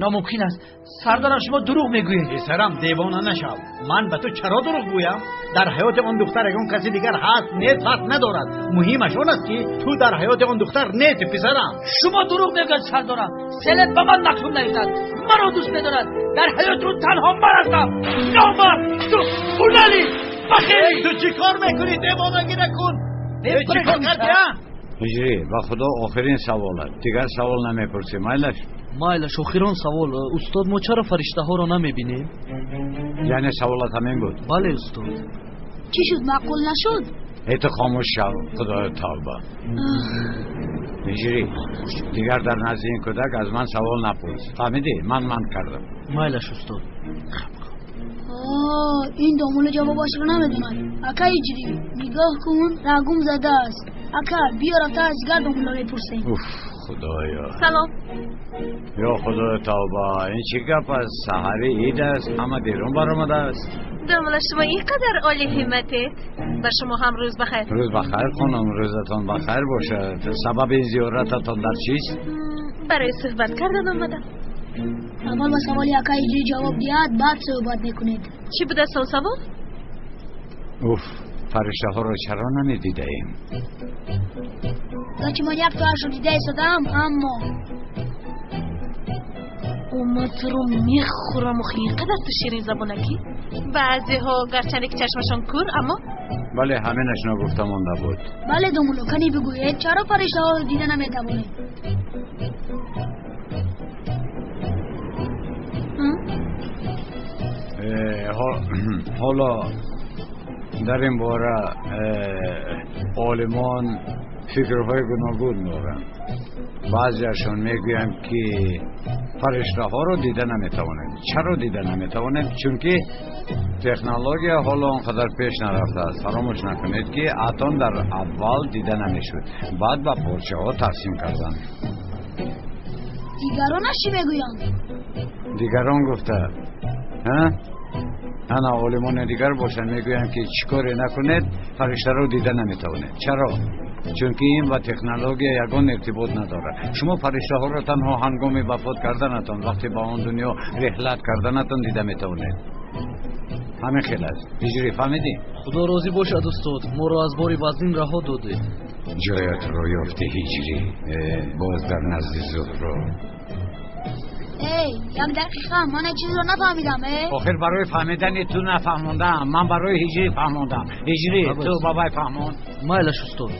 номумкин аст. Сардорам, шумо дурӯғ мегӯед. Писарам, девона нашав. Ман ба ту чаро дурӯғ гӯям? Дар ҳаёти он духтар ягон касе дигар ҳаст, нест, фарқ надорад. Муҳимаш он аст ки ту дар ҳаёти он духтар нести, писарам. Шумо дурӯғ мегӯед, сардорам. Селен ба ман мактуб навиштад. Маро дӯст медорад. Дар ҳаёти ӯ танҳо ман ҳастам. Номард, ту ҳунарӣ, бахилӣ. Ту чӣ кор мекунӣ? Девонагӣ накун. Чӣ кор кардӣ, а? Ҳиҷрӣ, ба худо охирин савол аст. Дигар савол намепурсӣ, майлаш? Майлаш, охирон савол. Устод, мо чаро фариштаҳоро намебинем? Яъне саволат ҳамин буд? Бале, устод. Чӣ шуд, маъқул нашуд? Эй, ту хомӯш шав, худоё тавба. Ҳиҷрӣ, дигар дар назди ин кӯдак аз ман савол напурс. Фаҳмидӣ? Ман манъ кардам. Майлаш, устод. Ин домулло ҷавобашро намедонад. Ака ҳиҷрӣ, нигоҳ кун, рагум задааст. Ака, биё рафта аз дигар домулло мепурсем. Уф, худоё. Салом. Ё худоё тавба, ин чӣ гап аст? Саҳари ид аст, ҳама берун баромадааст. Домулло, шумо ин қадар олӣ ҳимматед. Ба шумо ҳам рӯз бахайр. Рӯз бахайр, хонум, рӯзатон бахайр бошад. Сабаби ин зиёрататон дар чист? Барои суҳбат кардан омадам. Аввал ба саволи ака ҳиҷрӣ ҷавоб диҳад, баъд суҳбат мекунед. Чӣ будааст он савол? Уф, фариштаҳоро чаро намедидаем? Гарчи ман яктоашро дида истодаам, аммо ман туро мехӯрам. Охи, ин қадар ту ширинзабонакӣ. Баъзеҳо гарчанде ки чашмашон кур, аммо бале, ҳаминаш ногуфта монда буд. Бале, домулло, кани бигӯед, чаро фариштаҳоро дида наметавонем? Ҳоло дар ин бора Олимон фикрҳои гуногун доранд. Баъзеашон мегӯянд, ки фариштаҳоро дида наметавонем. Чаро дида наметавонем? Чунки технология ҳоло он қадар пеш нарафтааст. Фаромӯш накунед, ки атом дар аввал дида намешуд, баъд ба порчаҳо тақсим карданд. Дигаронаш чӣ мегӯянд? Дигарон гуфта, ана олимони дигар бошанд, мегӯянд, ки чӣ коре накунед, фариштаро дида наметавонед. Чаро? Чунки ин ба технология ягон иртибот надорад. Шумо фариштаҳоро танҳо ҳангоми вафот карданатон, вақте ба он дунё реҳлат карданатон дида метавонед. Ҳамин хел аст. Ҳиҷрӣ, фаҳмидӣ? Худо розӣ бошад, устод, моро аз бори вазнин раҳо додед. Ҷоятро ёфти, Ҳиҷрӣ, боз дар назди Зуҳро. Эй, як дақиқа, ман як чизро нафаҳмидам. Охир барои фаҳмидани ту нафаҳмондам, ман барои Ҳиҷрӣ фаҳмондам. Ҳиҷрӣ, ту ба вай фаҳмон. Майлаш, устод.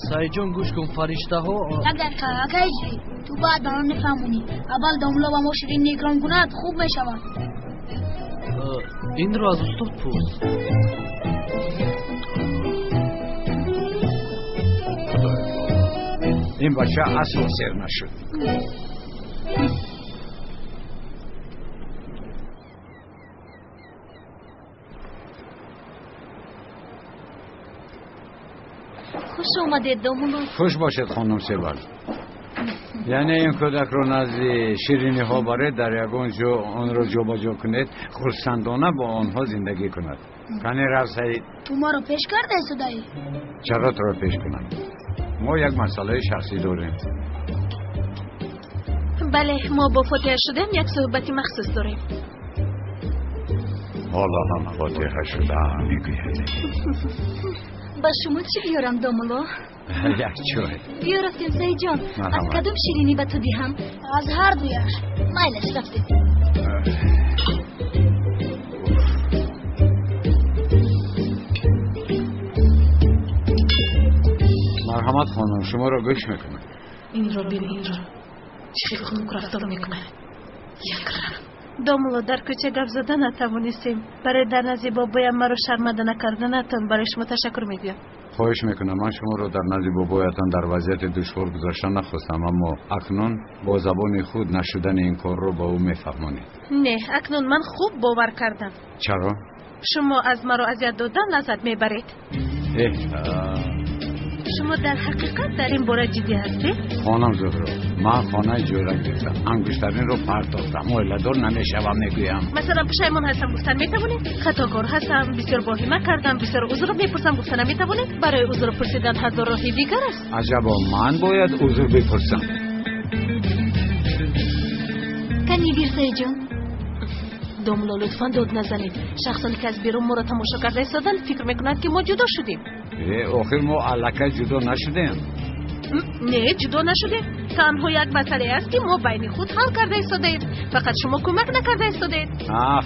Саидҷон, гӯш кун, фариштаҳо. Як дақиқа, ака Ҳиҷрӣ, ту баъд ба ман мефаҳмонӣ. Аввал домулло ба мо ширинӣ икром кунад, хуб мешавад. Инро аз устод пурс. Ин бача асл сер нашуд. Хуш омадед, домулло. Хуш бошед, хонум Себал. Яъне ин кӯдакро назди шириниҳо баред, дар ягон ҷо онро ҷобаҷо кунед, хурсандона бо онҳо зиндагӣ кунад. Кани рав, Саид. Ту маро пеш кардаи, судаӣ? Чаро туро пеш кунам? Мо як масъалаи шахсӣ дорем. Бале, мо бо фотиҳа шудем, як суҳбати махсус дорем. Ҳоло ҳам фотиҳа шудаам, мегӯяд. Ба шумо чӣ биёрам, домулло? Як чой. Биё, рафтем, Саидҷон. Аз кадом ширинӣ ба ту диҳам? Аз ҳар дуяш. Майлаш, рафтем. Марҳамат, хонум, шуморо гӯш мекунам. Инро бин, инро. Чӣ хел хунук рафтор мекунад. Якрам. Домулло, дар кӯча гап зада натавонистем. Барои дар назди бобоям маро шарманда накарданатон барои шумо ташаккур мегӯям. Хоҳиш мекунам, ман шуморо дар назди бобоятон дар вазъияти душвор гузошта нахостам, аммо акнун бо забони худ нашудани ин корро ба ӯ мефаҳмонед. Не, акнун ман хуб бовар кардам. Чаро? Шумо аз маро азият додан лаззат мебаред. Шумо дар ҳақиқат дар ин бора ҷиддӣ ҳастед? Хонум Зуҳро, ман хонаи ҷӯра гирифтам, ангуштаринро партофтам, оиладор намешавам, мегӯям. Масалан, пушаймон ҳастам гуфтан метавонед? Хатокор ҳастам, бисёр воҳима кардам, бисёр узр мепурсам гуфта наметавонед? Барои узр пурсидан ҳазор роҳи дигар аст. Аҷабо, ман бояд узр бипурсам. Кани бир, Саидҷон. Домулло, лутфан дод назанед. Шахсоне ки аз берун моро тамошо карда истоданд, фикр мекунанд, ки мо ҷудо шудем. Охир мо аллакай ҷудо нашудем. Не, ҷудо нашудем. Танҳо як масъалае аст, ки мо байни худ ҳал карда истодаем. Фақат шумо кӯмак накарда истодаед.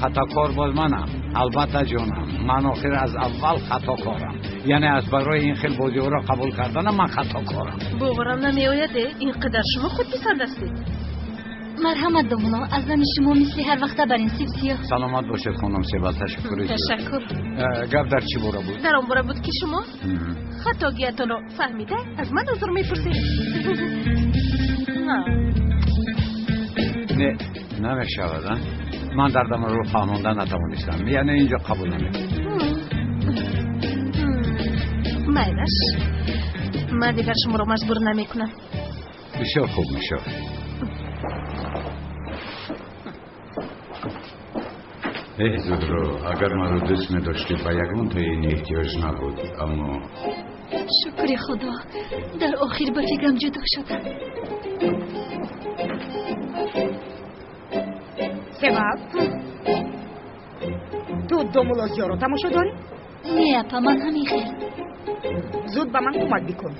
Хатокор боз манам. Албатта, ҷонам, ман охир аз аввал хатокорам. Яъне аз барои ин хел бозиҳоро қабул карданам ман хатокорам. Боварам намеояд, ин қадар шумо худписанд ҳастед. Марҳамат, домулло, аз дами шумо мисли ҳар вақта бар ин сиб сиёҳ. Саломат бошед, хонум Себал, ташаккури зиёд. Ташаккур. Гап дар чӣ бора буд? Дар он бора буд, ки шумо хатогиятонро фаҳмида аз ман узр мепурсед. Не, намешавад, а? Ман дардамро фаҳмонда натавонистам, яъне инҷо қабул намекунам. Майлаш, ман дигар шуморо маҷбур намекунам. Бисёр хуб мешавад. Эй Зуҳро, агар маро дӯст медоштӣ, ба ягон таи ин эҳтиёҷ набуд, аммо Шукри Худо, дар охир ба фикрам ҷудо шудам. Себал, ту домулло Зиёро тамошо дорӣ? Не, апа, ман ҳамин хел. Зуд ба ман кӯмак бикун.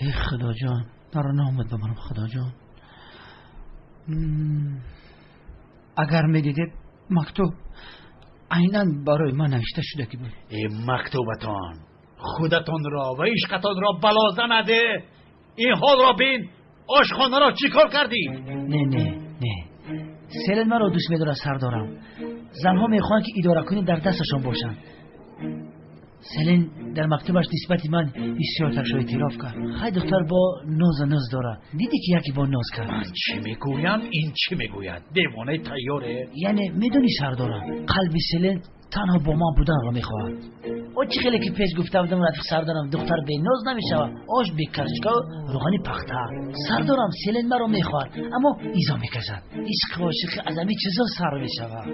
Эй Худоҷон, маро номат бимонам, Худоҷон. Агар медидед, мактуб айнан барои ман навишта шуда ки буд. Э, мактубатон худатонро ва ишқатонро бало занаде. Ин ҳолро бин, ошхонаро чӣ кор кардӣ? Не, не, не, Селен маро дӯст медорад, сардорам. Занҳо мехоҳанд, ки идоракунӣ дар дасташон бошанд. Селен дар мактубаш нисбати ман ҳиссиёташро эътироф кард. Хай, духтар бо ноза ноз дорад. Дидӣ, ки яке бо ноз кард? Ман чӣ мегӯям, ин чӣ мегӯяд? Девонаи тайёре. Яъне медонӣ, сардорам, қалби Селен танҳо бо ман буданро мехоҳад. О, чӣ хеле ки пеш гуфта будам, рафиқ сардорам, духтар беноз намешавад, ош бе карчкаю рӯғани пахта. Сардорам, Селен маро мехоҳад, аммо изо мекашад. Ишқи ошиқӣ аз ҳамин чизо сар мешавад.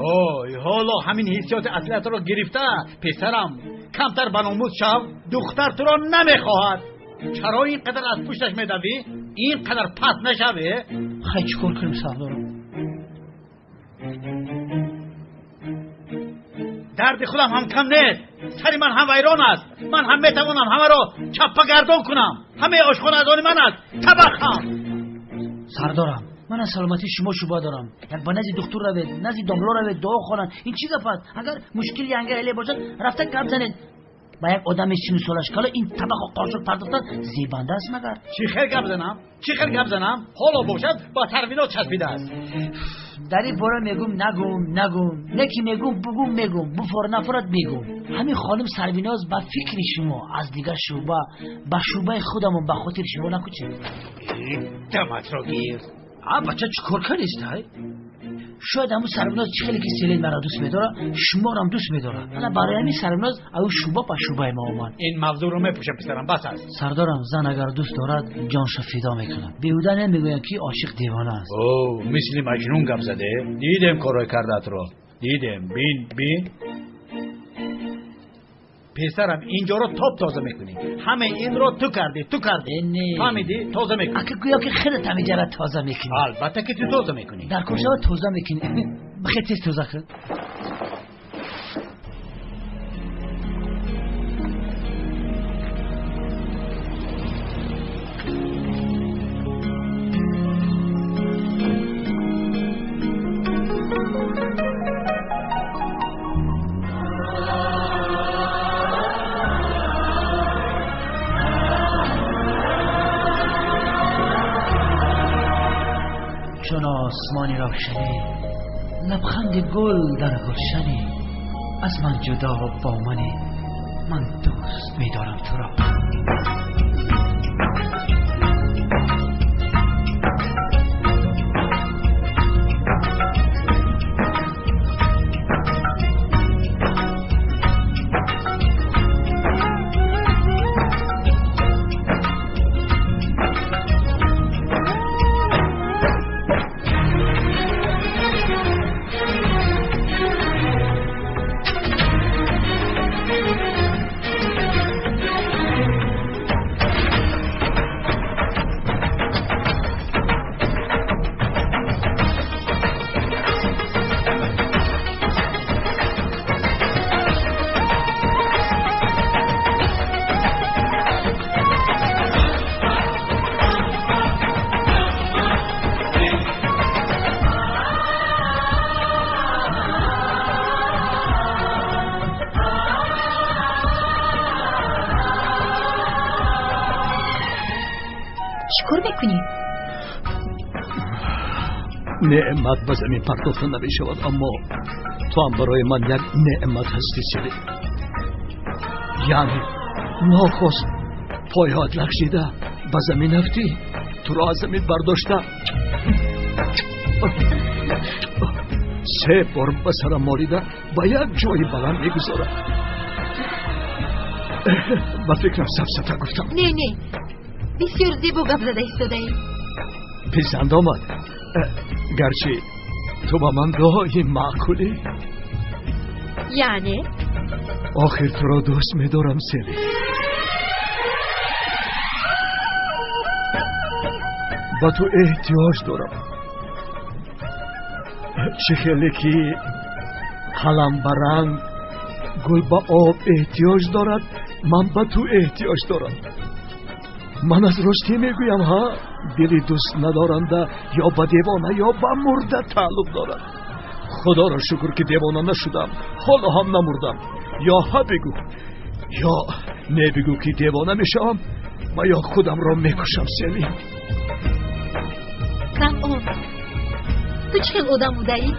Ҳой, ҳоло ҳамин ҳиссиёти аслиятро гирифта. Писарам, камтар ба номус шав. Духтар туро намехоҳад. Чаро ин қадар аз пушташ медавӣ? Ин қадар паст нашавӣ. Хай, чӣ кор кунем, сардорам? Дарди худам ҳам кам нест. Сари ман ҳам вайрон аст. Ман ҳам метавонам ҳамаро чаппагардон кунам. Ҳамаи ошхона аз они ман аст, табақ ҳам. Сардорам, ман аз саломатии шумо шубҳа дорам. Як ба назди духтур равед, назди домло равед, дуо хонанд. Ин чӣ гап аст? Агар мушкили янга эле бошад, рафта гап занед ба як одами 40 солаш. Кало ин табақу қошуқ пардохтан зебанда аст магар? Чӣ хел гап занам, чӣ хел гап занам? Ҳоло бошад, ба Сарвиноз часпидааст. Дар ин бора мегум, нагум, нагум, не ки мегум, бугум, мегум, буфор, нафорат, мегум. Ҳамин хонум Сарвиноз, ба фикри шумо, аз дигар шӯъба ба шӯъбаи худамон ба хотири шумо накӯчед? Даматро гир. А, бача, чӣ кор кардистай? Шояд ҳамун Сарвиноз, чӣ хеле ки Селен маро дӯст медорад, шуморам дӯст медорад. Ана барои ҳамин Сарвиноз аю шӯъба ба шӯъбаи мо омад. Ин мавзӯъро мепӯшам, писарам, бас аст. Сардорам, зан агар дӯст дорад, ҷоншо фидо мекунад. Беҳуда намегӯянд, ки ошиқ девона аст. О, мисли маҷнун гап заде. Дидем, корҳои кардаатро дидем. Бин, бин, писарам, инҷоро топ тоза мекунӣ. Ҳамаи инро ту кардӣ, ту кардӣ, фаҳмидӣ? Тоза мекунӣ. Ака, гӯё ки хеле тамиҷара тоза мекунӣ. Албатта ки ту тоза мекунӣ. Дар кор шава, тоза мекунӣ. Бихе, тез тоза кун. Чун осмони равшанӣ, лабханди гул дар гулшанӣ, аз ман ҷудо бо манӣ, ман дӯст медорам туро. Чӣ кор мекунӣ? Неъмат ба замин партофта намешавад, аммо ту ҳам барои ман як неъмат ҳастӣ, Селин. Яъне нохост пойҳоят лағжида ба замин афтӣ, туро аз замин бардошта, се бор ба сарам молида, ба як ҷои баланд мегузорам. Ба фикрам, сафсата гуфтам. Не, не, бисёр зебо гап зада истодаӣ. Писанд омад. Гарчи ту ба ман доим маъқулӣ. Яъне? Охир туро дӯст медорам, Сели. Ба ту эҳтиёҷ дорам. Чӣ хеле ки қалам ба ранг, гул ба об эҳтиёҷ дорад, ман ба ту эҳтиёҷ дорам. Ман аз ростӣ мегӯям. Ҳа, дили дӯст надоранда ё ба девона, ё ба мурда тааллуқ дорад. Худоро шукр, ки девона нашудам, ҳоло ҳам намурдам. Ё ҳа бигӯ, ё не бигӯ, ки девона мешавам ва ё худамро мекушам, Сели. Кам об. Ту чӣ хел одам будаӣ?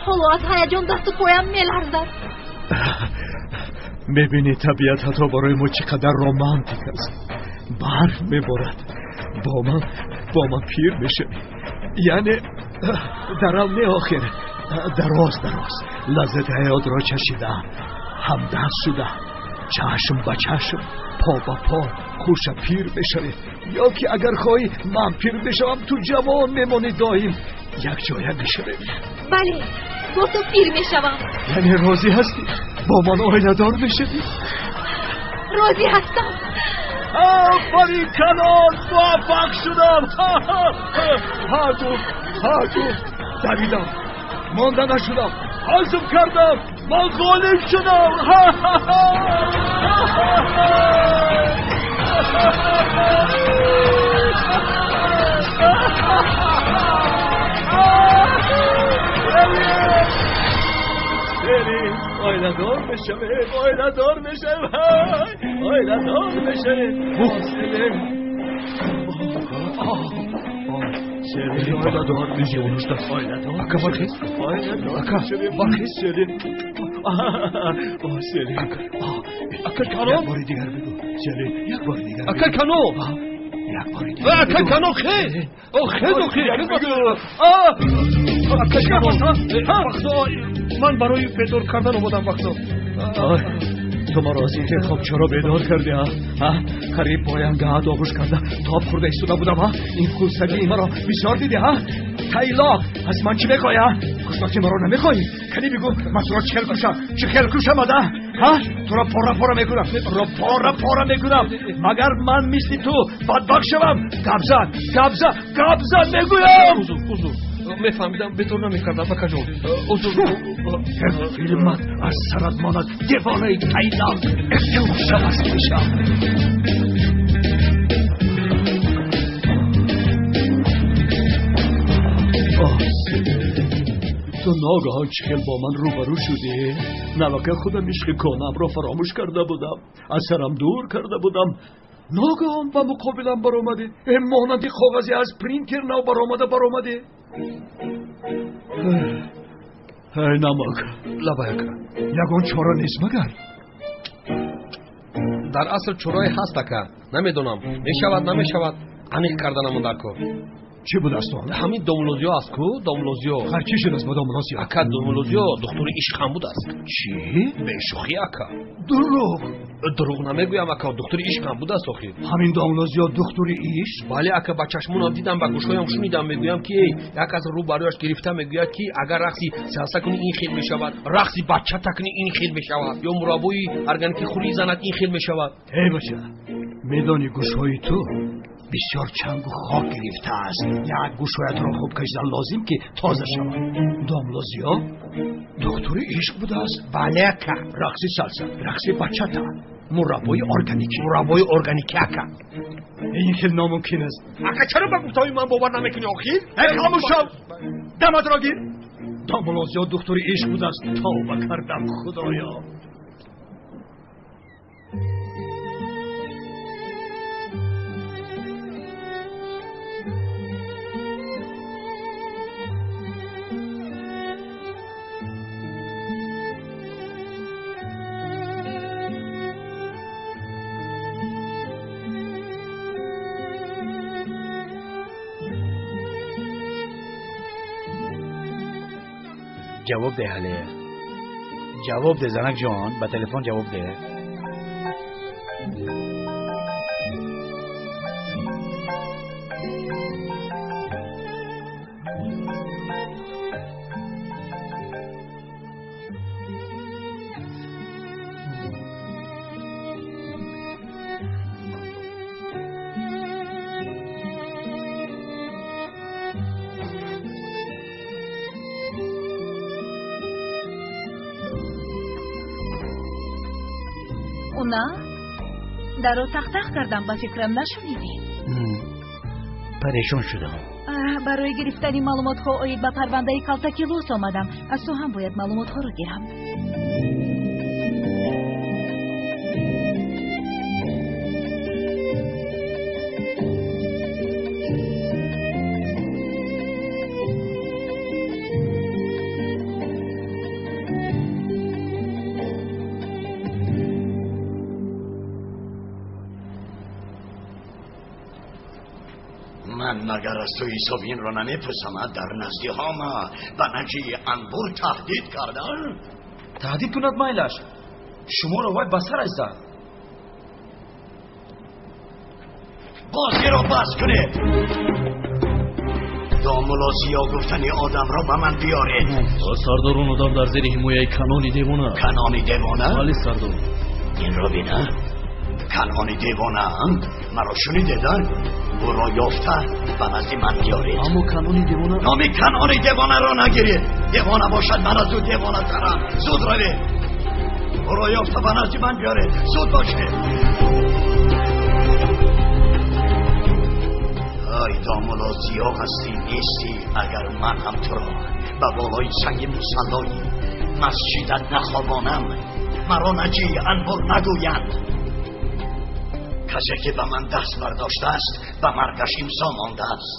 Ҳоло аз ҳаяҷон дасту поям меларзад. Мебинӣ, табиат ҳатто барои мо чӣ қадар романтик аст. Барф меборад, бо ман пир мешавӣ, яъне дарал не, охир дароз дароз лаззати ҳаётро чашида, ҳамдаст шуда, чашм ба чашм, по ба по, хуша пир мешавем. Ё ки агар хоҳӣ, ман пир мешавам, ту ҷавон мемонӣ, доим якҷоя мешавем. Бале, бо ту пир мешавам. Яъне розӣ ҳастӣ, бо ман оиладор мешавӣ? Розӣ ҳастам. Офарин, калон, муваффақ шудам. Ҳа гуфт, ҳа гуфт, давидам, монда нашудам, ҳазм кардам, ман ғолиб шудам. Оиладор мешавем, оиладор мешавем, оиладор мешавем. Оиладор мешавем. Ака, бархез, ака, бархез. Ака Канон, як бори дигар бигӯ, Селин, як бори дигар. Ака Канон, як бори дигар. Ака Канон, хез, хез, хез. Ака Канон, бахто, ман барои бедор кардан омадам, бахто. Ту маро аз ин хоб чаро бедор кардӣ? А қариб поям гаҳат оғӯш карда тоб хӯрда истода будам. А ин хусагии маро бисёр дидӣ? А тайлоқ, аз ман чӣ мехоҳӣ? А хушбахти маро намехоҳӣ? Кани бигӯ, ман туро чӣ хел кушам, чӣ хел кушам? Ада ҳа, туро пора пора мекунам, туро пора пора мекунам. Магар ман мисли ту бадбахт шавам? Гап зан, гап зан, гап зан мегӯям. Узр, узр, мефаҳмидам, бедор намекардам, акаҷон, узр. Филмат аз сарат монад, девонаи тайлоқ, шавас мешам. Ту ногаҳон чӣ хел бо ман рӯбарӯ шудӣ? Навака худам ишқи конамро фаромӯш карда будам, аз сарам дур карда будам. Ногаҳон ба муқобилам баромадӣ, монанди коғазе аз принтер нав баромада баромадӣ. Эй намак, лабай, ака. Ягон чора нест магар? Дар асл чорае ҳаст, ака. Намедонам, мешавад, намешавад, аниқ карданамон дар кор. Чӣ будааст он? Ҳамин домулозиё аст ку, домулозиё. Хар, чӣ шудааст бо домулозиё? Ака, домулозиё духтури ишқ ҳам будааст. Чӣ? Бешӯхӣ, ака. Дурӯғ! Дурӯғ намегӯям, ака, духтури ишқ ҳам будааст охир. Ҳамин домулозиё духтури ишқ? Бале, ака, ба чашмонам дидам, ба гӯшҳоям шунидам. Мегӯям ки як аз рӯ барояш гирифта мегӯяд, ки агар рақси салса кунӣ, ин хел мешавад, рақси бачата кунӣ, ин хел мешавад, ё мураббои органикӣ хӯрӣ занад, ин хел мешавад. Эй бача, медонӣ, гӯшҳои ту бисёр чангу хок гирифтааст. Як гӯшҳоятро хуб кашидан лозим, ки тоза шавад. Домлозиё духтури ишқ будааст? Бале, ака. Рақси салса, рақси бачата, мураббои органикӣ. Мураббои органикӣ, ака. Ин хел номумкин аст. Ака, чаро ба гуфтаҳои ман бовар намекунӣ охир? Эй, хомӯш шав, даматро гир. Домлозиё духтури ишқ будааст? Тавба кардам, худоё. Ҷавоб деҳ, ҳале ҷавоб де, занак ҷон, ба телефон ҷавоб деҳ. На, даро тахтах кардам, ба фикрам нашунидӣ. Парешон шудам. Барои гирифтани маълумотҳо оид ба парвандаи калтаки лос омадам. Аз ту ҳам бояд маълумотҳоро гирам. Ман магар аз ту ҳисоби инро намепурсам? Дар назди ҳама ба наҷии анбур таҳдид кардан. Таҳдид кунад майлаш, шуморо вай ба сараш зад. Бозиро бас кунед. Домулло Зиё гуфтани одамро ба ман биёред. Сардор, он одам дар зери ҳимояи Канони девона. Канони девона? Бале, сардор. Инро бина, Канони девонаам. Маро шунидед? Ӯро ёфта ба назди ман биёред. Аммо Канони девона. Номи Канони девонаро нагиред. Девона бошад, ман аз ӯ девонатарам. Зуд равед, ӯро ёфта ба назди ман биёред. Зуд бошед. Ай домулло Зиё, ҳастӣ нестӣ, агар ман ҳам туро ба болои санги мусаллои масҷидат нахобонам, маро наҷии анбор нагӯянд. Касе ки ба ман даст бардоштааст, ба маргаш имзо мондааст.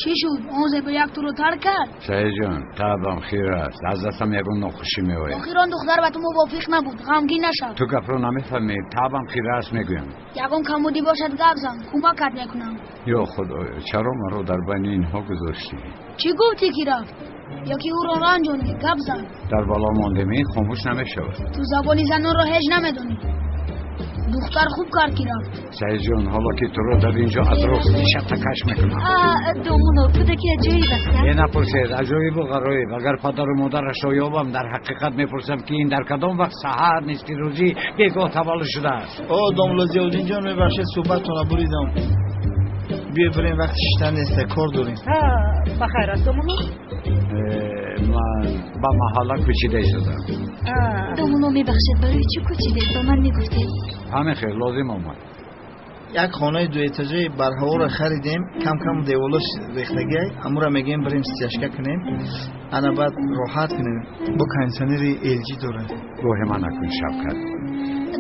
Чӣ шуд? Он зебояк туро тарк кард? Саидҷон, табам хир аст, аз дастам ягон нохушӣ меояд. Охир он духтар ба ту мувофиқ набуд, ғамгин нашав. Ту гапро намефаҳмӣ, табам хир аст мегӯям. Ягон камбудӣ бошад, гап зан, кӯмакат мекунам. Ё худоё, чаро маро дар байни инҳо гузоштӣ? Чӣ гуфтӣ ки рафт? Ё ки ӯро ранҷонидӣ? Гап зан. Дар бало мондем, хомӯш намешавад. Ту забони занонро ҳеҷ намедонӣ. Духтар хуб кард ки рафт. Саидҷон, ҳоло ки туро дар инҷо атроф шатакаш мекунам. Домулло, кӯдаки аҷоиб аст. Е, напурсед, аҷоибу ғароиб. Агар падару модарашро ёбам, дар ҳақиқат мепурсам, ки ин дар кадом вақт, саҳар, нисфи рӯзӣ, бегоҳ таваллуд шудааст. О, домулло Зиёддинҷон, мебахшед, суҳбаттонро буридам. Биё бирем, вақти шиштан нест, кор дорем. Ба хайр аст, домулло? Ман ба маҳалла кӯчида истодам. Домулло, мебахшед, барои чӣ кӯчидед? Ба ман мегуфтед. Ҳамин хел лозим омад. Як хонаи дуэтажаи барҳаворо харидем, кам кам деволош рехтагиай, амура мегӯем бирем стяжка кунем, ана баъд роҳат кунем. Бо кондитсионери LG дорад. Роҳи ман накун, Шавкат.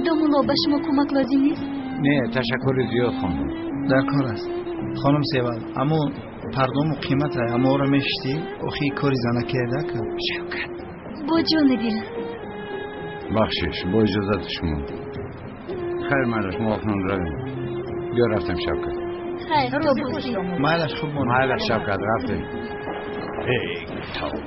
Домулло, ба шумо кӯмак лозим нест? Не, ташаккури зиёд, хонум. Дар кор аст, хонум Севал, аммо пардому қимата, аморо мешиштӣ, охи кори занакияда кун. Шавкат. Бо ҷони дил. Бахшиш, бо иҷозати шумо. Хайр, майлаш, мо акнун равем. Биё рафтем, Шавкат. Хайр, то бошӣ. Майлаш, хуб мон. Майлаш, Шавкат, рафтем. Эй, тавба.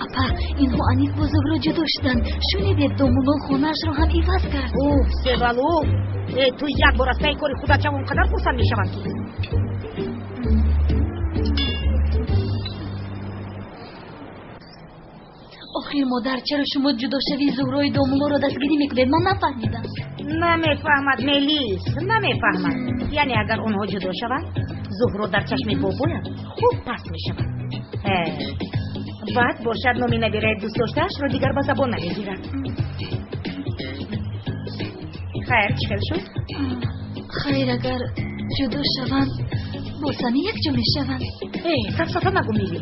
Апа, инҳо аниқ бо Зуҳро ҷудо шуданд. Шунидед, домулло хонаашро ҳам иваз кард. Уф, Севал, уф. Э, ту як бор аз таи кори худат шав, он қадар хурсанд мешаванд ки. Охир, модар, чаро шумо ҷудошавии Зуҳрои домуллоро дастгирӣ мекунед? Ман нафаҳмидам. Намефаҳмад, Мелис, намефаҳмад. Яъне агар онҳо ҷудо шаванд, Зуҳро дар чашми бобоям хуб паст мешавад. Баъд бошад, номи набираи дӯстдоштаашро дигар ба забон намегирад. Хайр, чӣ хел шуд? Хайр, агар ҷудо шаванд, бо Сами якҷо мешаванд. Э, сафсафа нагӯ, Мили.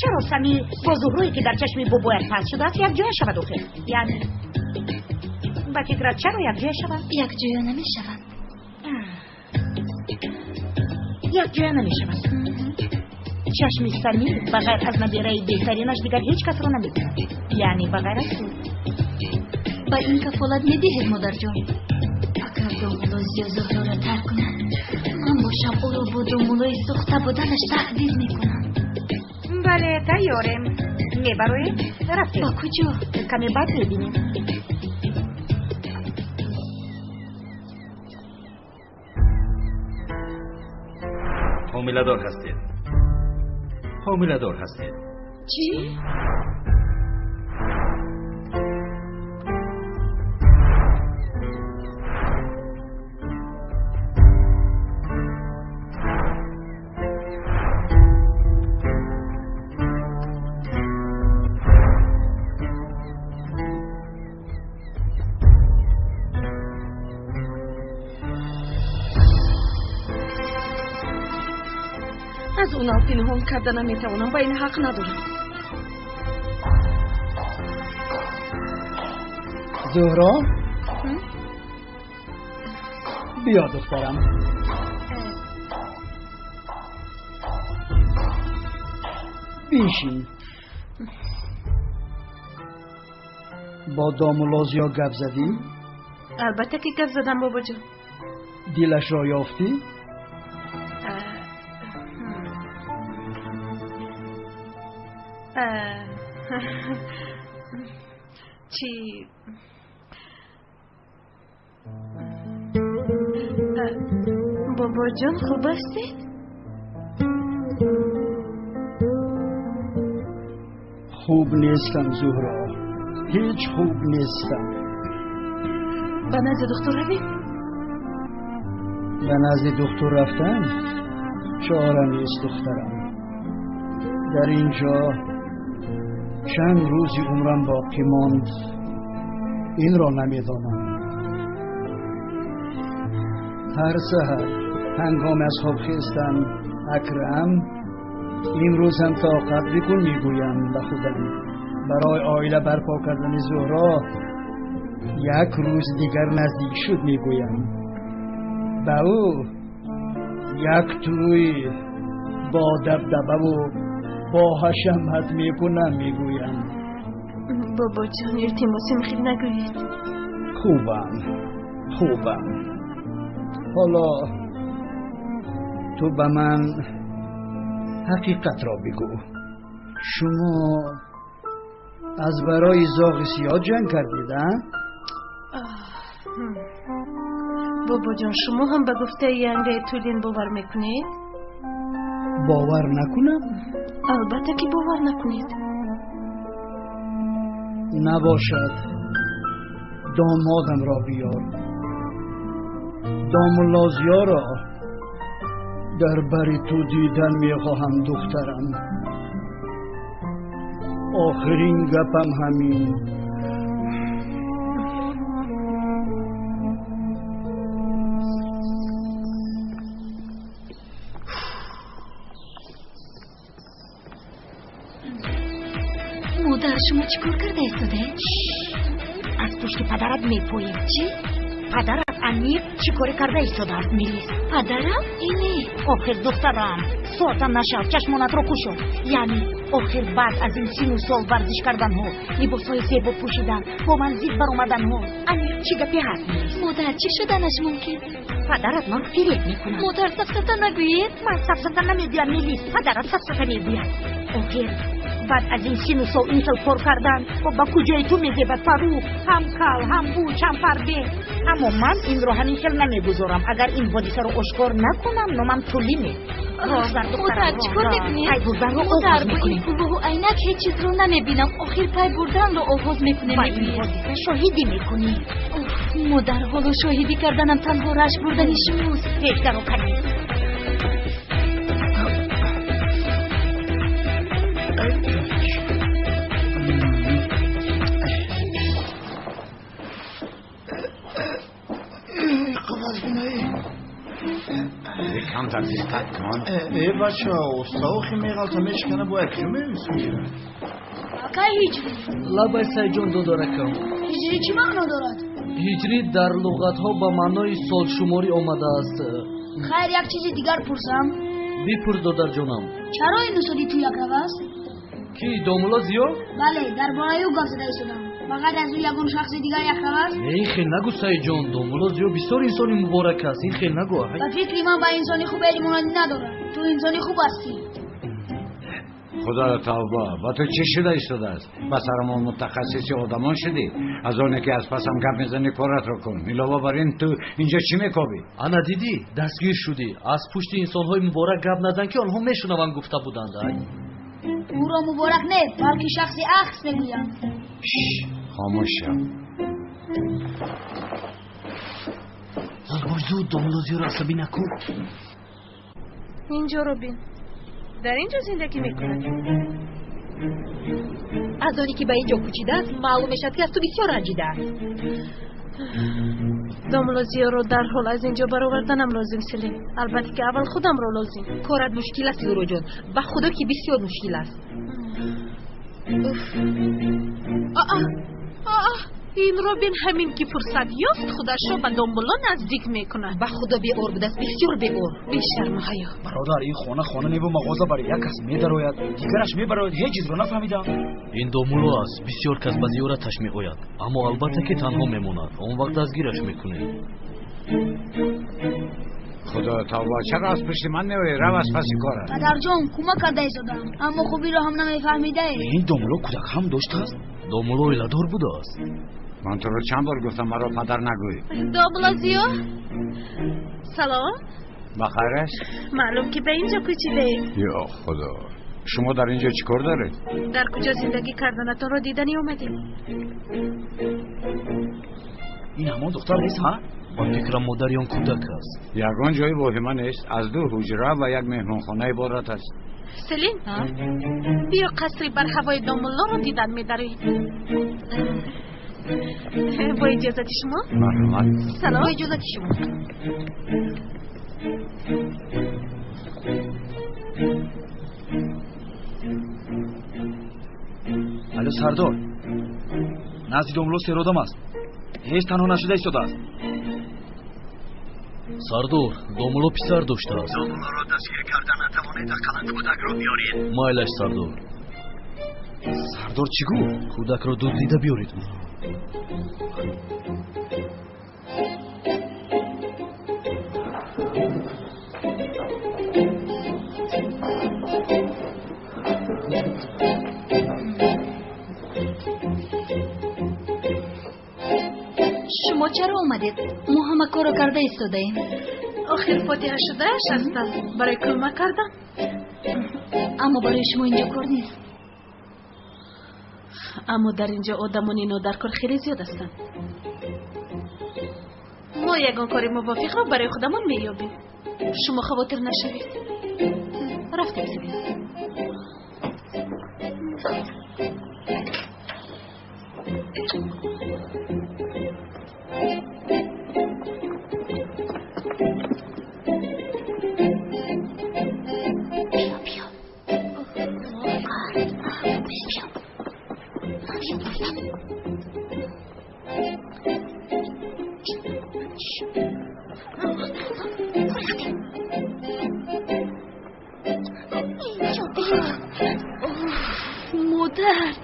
Чаро Сами бо Зуҳрое ки дар чашми бобояш паст шудааст, якҷоя шавад охир? Яъне ба фикрат, чаро якҷоя шаванд? Якҷоя намешаванд. Якҷоя намешаванд. Чашми Сами ба ғайр аз набираи беҳтаринаш дигар ҳеҷ касро намебинад. Яъне ба ғайр аз ту. Ба ин кафолат медиҳед, модарҷон? Агар домулло Зиё Зуҳроро тарк кунад, ман бошам ӯро бо домуллои сӯхта буданаш таҳдид мекунам. Бале, тайёрем. Мебароем? Рафтем. Ба куҷо? Каме баъд мебинем. Ҳомиладор ҳастед. Ҳомиладор ҳастед. Чӣ? Аз онал пинҳон карда наметавонам, ба ин ҳақ надорам. Зуҳро, биё, духтарам. Бишин. Бо домулло Зиё гап задӣ? Албатта ки гап задам, бобоҷон. Дилашро ёфтӣ? Чӣ? Бобоҷон, хуб ҳастед? Хуб нестам, Зуҳро, ҳеҷ хуб нестам. Ба назди духтур равем? Ба назди духтур рафтан чора нест, духтарам. Дар ин ҷо чанд рӯзи умрам боқӣ монд, инро намедонам. Ҳар саҳар ҳангоми аз хоб хестан, Акрам, имрӯз ҳам тоқат бикун, мегӯям ба худам. Барои оила барпо кардани Зуҳро як рӯз дигар наздик шуд, мегӯям. Ба ӯ як тӯй бо дабдабаву бо ҳашамат мекунам, мегӯям. Бобоҷон, илтимосим, хел нагӯед. Хубам, хубам. Ҳоло ту ба ман ҳақиқатро бигӯ. Шумо аз барои зоғи сиёҳ ҷанг кардед, а? Бобоҷон, шумо ҳам ба гуфтаи янгаи Тулин бовар мекунед? Бовар накунам? Албатта ки бовар накунед. Набошад, домодамро биёр. Домулло Зиёро дар бари ту дидан мехоҳам, духтарам. Охирин гапам ҳамин. Модар, шумо чӣ кор карда истодаед? Аз пушти падарат мепоем. Чӣ? Падарат аниқ чӣ коре карда истодааст, Мелис? Падарам? Ине. Охир, духтарам, соата нашав, чашмонатро кушо. Яъне охир баъд аз ин сину сол варзиш карданҳо, либосҳои зебо пӯшидан, бо ман зид баромаданҳо, аниқ чӣ гапе ҳаст, Мелис? Модар, чӣ шуданаш мумкин? Падарат маро фиреб мекунад. Модар, сафсата нагӯед. Ман сафсата намегӯям, Мелис, падарат сафсата мегӯяд. Охир баъд аз ин сину сол ин хел кор кардан ба куҷои ту мезебад, Фарух? Ҳам кал, ҳам буч, ҳам фарбе. Аммо ман инро ҳамин хел намегузорам. Агар ин ҳодисаро ошкор накунам, номам Тулиме. Модар, чӣ кор мекунед? Пай бурданро Модар, оғоз бо ин мекунем. кулоҳу айнак ҳеҷ чизро намебинам. Охир пай бурданро оғоз мекунем. Ба ин ҳодиса шоҳидӣ мекунӣ. Модар, ҳоло шоҳидӣ карданам танҳо рашк бурдани шумост. Пешдаро канӣ. Камтар диққат кун. Э, бача, оста, охи меғалта, мешикана, бо як киҷо мевисӣ? Акай Ҳиҷрӣ. Лабай, Сайҷон додаракам. Ҳиҷрӣ чӣ маъно дорад? Ҳиҷрӣ дар луғатҳо ба маънои солшуморӣ омадааст. Хайр, як чизи дигар пурсам. Бипурс, додарҷонам. Чаро ин устоди ту якрав аст? Ки, домулло Зиё? Бале, дар бораи ӯ гап зада истодам. Ба ғайр аз ӯ ягон шахси дигар якрав аст? Не, ин хел нагӯ, Сайҷон. Домулло Зиё бисёр инсони муборак аст, ин хел нагӯ. Ба фикри ман, ба инсони хуб эли монандӣ надорад. Ту инсони хуб ҳастӣ. Худоё, тавба! Ба ту чӣ шуда истодааст? Ба сарамон мутахассиси одамон шудӣ? Аз оне ки аз пасам гап мезанӣ, коратро кун. Илова бар ин, ту инҷо чӣ мекобӣ? Ана дидӣ, дастгир шудӣ. Аз пушти инсонҳои муборак гап назан, ки онҳо мешунаванд, гуфта буданд. Ай. Ӯро муборак не, балки шахси ахс мегӯянд. Хомӯш шав. Зуд бош, зуд, домулло Зиёро асабӣ накун. Инҷоро бин, дар ин ҷо зиндагӣ мекунад. Аз оне ки ба ин ҷо кӯчидааст, маълум мешавад, ки аз ту бисёр ранҷидааст. Домулло Зиёро дарҳол аз ин ҷо бароварданам лозим, Селим. Албатта ки аввал худамро лозим. Корат мушкил аст, Зуҳроҷон, ба худо ки бисёр мушкил аст. Аа, аа. Ин Робин ҳамин ки фурсат ёфт, худашро ба домулло наздик мекунад. Ба худо беор будааст, бисёр беор. Бешарму ҳаё. Бародар, ин хона хона неву мағоза бари як кас медарояд, дигараш мебарояд, ҳеҷ чизро нафаҳмидам. Ин домулло аст, бисёр кас ба зиёраташ меояд, аммо албатта ки танҳо мемонад. Он вақт дастгираш мекунем. Худо тавба, чаро аз пушти ман меоӣ? Рав аз паси корат. Падарҷон, кӯмак карда истодам, аммо хубиро ҳам намефаҳмидаед. Ин домулло кӯдак ҳам доштааст? Домулло оиладор будааст. Ман туро чанд бор гуфтам, маро падар нагӯй. Домулло Зиё, салом. Ба хайр аст? Маълум ки ба инҷо кӯчидаед. Ё худо, шумо дар инҷо чӣ кор доред? Дар куҷо зиндагӣ карданатонро дидани омадем. Ин ҳамон духтар нест, ҳа? Ба фикрам модари он кӯдак аст. Ягон ҷои воҳима нест, аз ду ҳуҷра ва як меҳмонхона иборат аст. Селин, биё қасри барҳавои домуллоро дидан медарем. Бо иҷозати шумо? Марҳамат. Салом. Бо иҷозати шумо. Алло, сардор, назди домулло серодам аст, ҳеҷ танҳо нашуда истодааст. Сардор, домулло писар доштааст. Домуллоро дастгир карда натавонед, ақаллан кӯдакро биёред. Майлаш, сардор. Сардор чӣ гуфт? Кӯдакро дуздида биёред гуфт. Шумо чаро омадед? Мо ҳама корро карда истодаем. Охир фотиҳа шудааш ҳастам, барои кӯмак кардан. Аммо барои шумо инҷо кор нест. Аммо дар инҷо одамони нодаркор хеле зиёд ҳастанд. Мо ягон кори мувофиқро барои худамон меёбем. Шумо хавотир нашавед. Рафтем, Селин. Модар,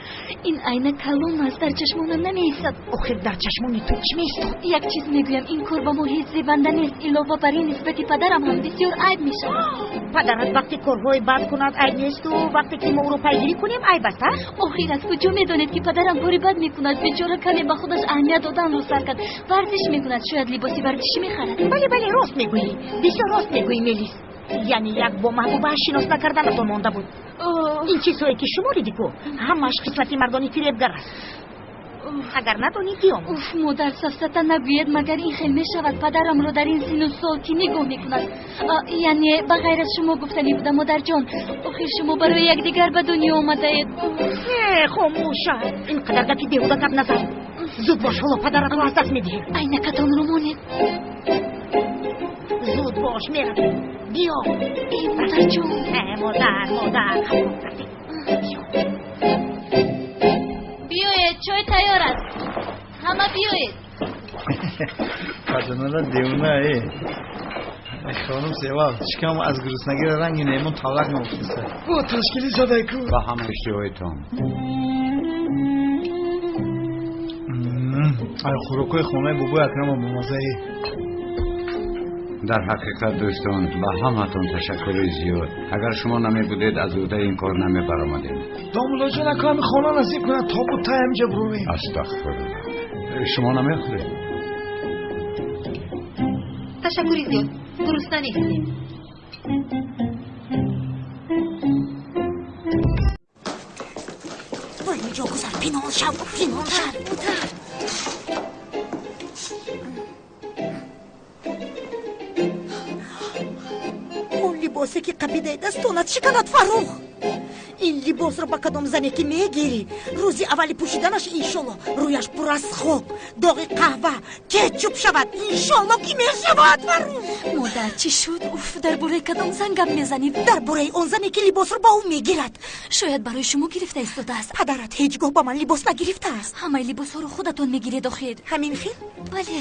ин айна калон аст, дар чашмонам намеистад. Охир дар чашмони ту чӣ меистод? Як чиз мегӯям, ин кор ба мо ҳеҷ зебанда нест. Илова бар ин нисбати падарам ҳам бисёр айб мешавад. Падарат вақте корҳои бад кунад айб несту, вақте ки мо ӯро пайгирӣ кунем айб аст, а? Охир аз куҷо медонед ки падарам кори бад мекунад? Бечора каме ба худаш аҳамият доданро сар кард. Варзиш мекунад, шояд либоси варзишӣ мехарад. Бале, бале, рост мегӯӣ, бисёр рост мегӯӣ, Мелис. Яъне як бо маҳбубааш шинос накарданатон монда буд. Ин чизҳое ки шумо дидику, ҳамааш хислати мардони фиребгар аст. Агар надонӣ, биёмӯз. Уф, модар, сафсата нагӯед, магар ин хел мешавад? Падарамро дар ин сину сол кӣ нигоҳ мекунад? Яъне ба ғайр аз шумо гуфтанӣ буда, модарҷон. Охир шумо барои якдигар ба дунё омадаед. Э, хомӯша, ин қадар гапи беҳуда гап назан. Зуд бош, ҳоло падаратро аз даст медиҳем. Айнакатонро монед. Зуд бош, меравем. Биё. Э, модарҷон. Э, модар, модар, рафтем. Биё. Биёед, чой тайёр аст. Ҳама биёед. Фарзанара девона э. Хонум Севал, шикам аз гуруснагӣ ранги немон тавлак меофтиста. Бо ташкили задайку. Ба ҳама иштиҳоятон. Ай хӯрокҳои хонаи бобои Акрама бомаззаи. Дар ҳақиқат дӯстон, ба ҳаматон ташаккури зиёд. Агар шумо намебудед, аз уҳдаи ин кор намебаромадем. Домуллоҷон, ака ҳами хона насиб кунад, то буд тай ҳаминҷа буровем. Астағфируллоҳ. Шумо намехӯред? Ташаккури зиёд, гурусна нестем. Ба инҷо гузар, пинҳон шав, пинҳон шав. Он либосе ки қапидаи дастонат шиканад, Фаррух. Ин либосро ба кадом зане ки мегирӣ, рӯзи аввали пӯшиданаш иншолло рӯяш пур аз хок, доғи қаҳва, кетчуп шавад. Иншолло ки мешавад, Фаррух. Модар, чӣ шуд? Уф, дар бораи кадом зан гап мезанед? Дар бораи он зане ки либосро ба ӯ мегирад. Шояд барои шумо гирифта истодааст. Падарат ҳеҷ гоҳ ба ман либос нагирифтааст. Ҳамаи либосҳоро худатон мегиред охир. Ҳамин хел? Бале.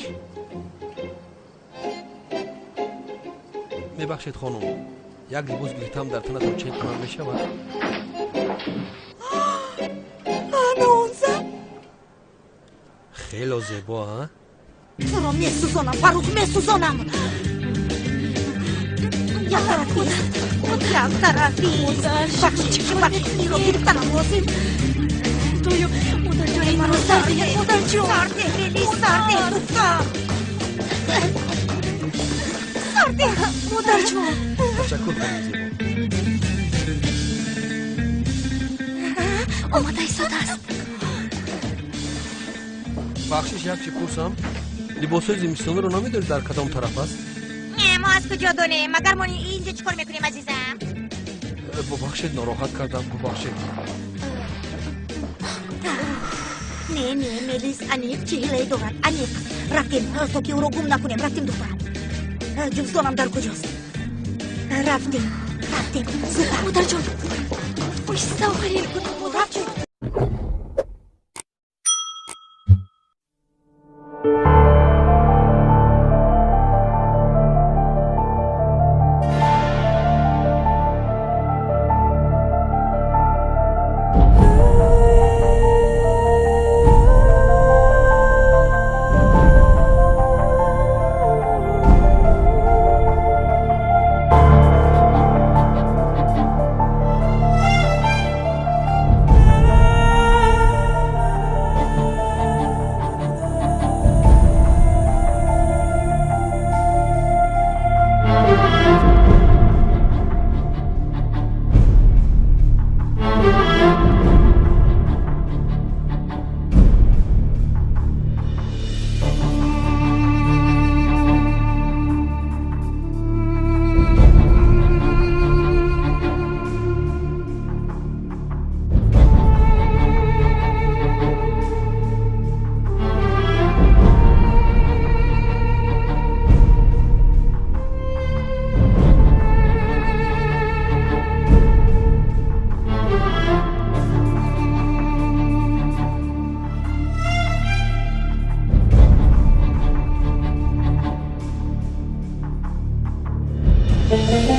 Мебахшед, хонум, як либос гирифтам, дар танатон чен кунам мешавад? Ана он зан. Хело зебо, а? Туро месӯзонам, Фаррух, месӯзонам. Як тараф бист, як тараф бист. Бахшиш, бахшиш, инро гирифтанам лозим. Худоё, модарҷон, маро сар диҳед, модарҷон. Сар деҳ, Мелис, сар деҳ, духтар. Сар деҳ, модарҷон. Ташаккур, хонум зебо. Омада истодааст. Бахшиш, як чи пурсам? Либосҳои зимистониро намедонед дар кадом тараф аст? Не, мо аз куҷо донем? Магар мо инҷо чӣ кор мекунем, азизам? Бубахшед, нороҳат кардам, бубахшед. Не, не, Мелис аниқ чӣ ҳилае дорад, аниқ. Рафтем, то ки ӯро гум накунем. Рафтем, духтарам. Ҷуздонам дар куҷост? Рафтем, рафтем. Зудтар. Модарҷон, оҳиста охирин. Рафтем. Thank you.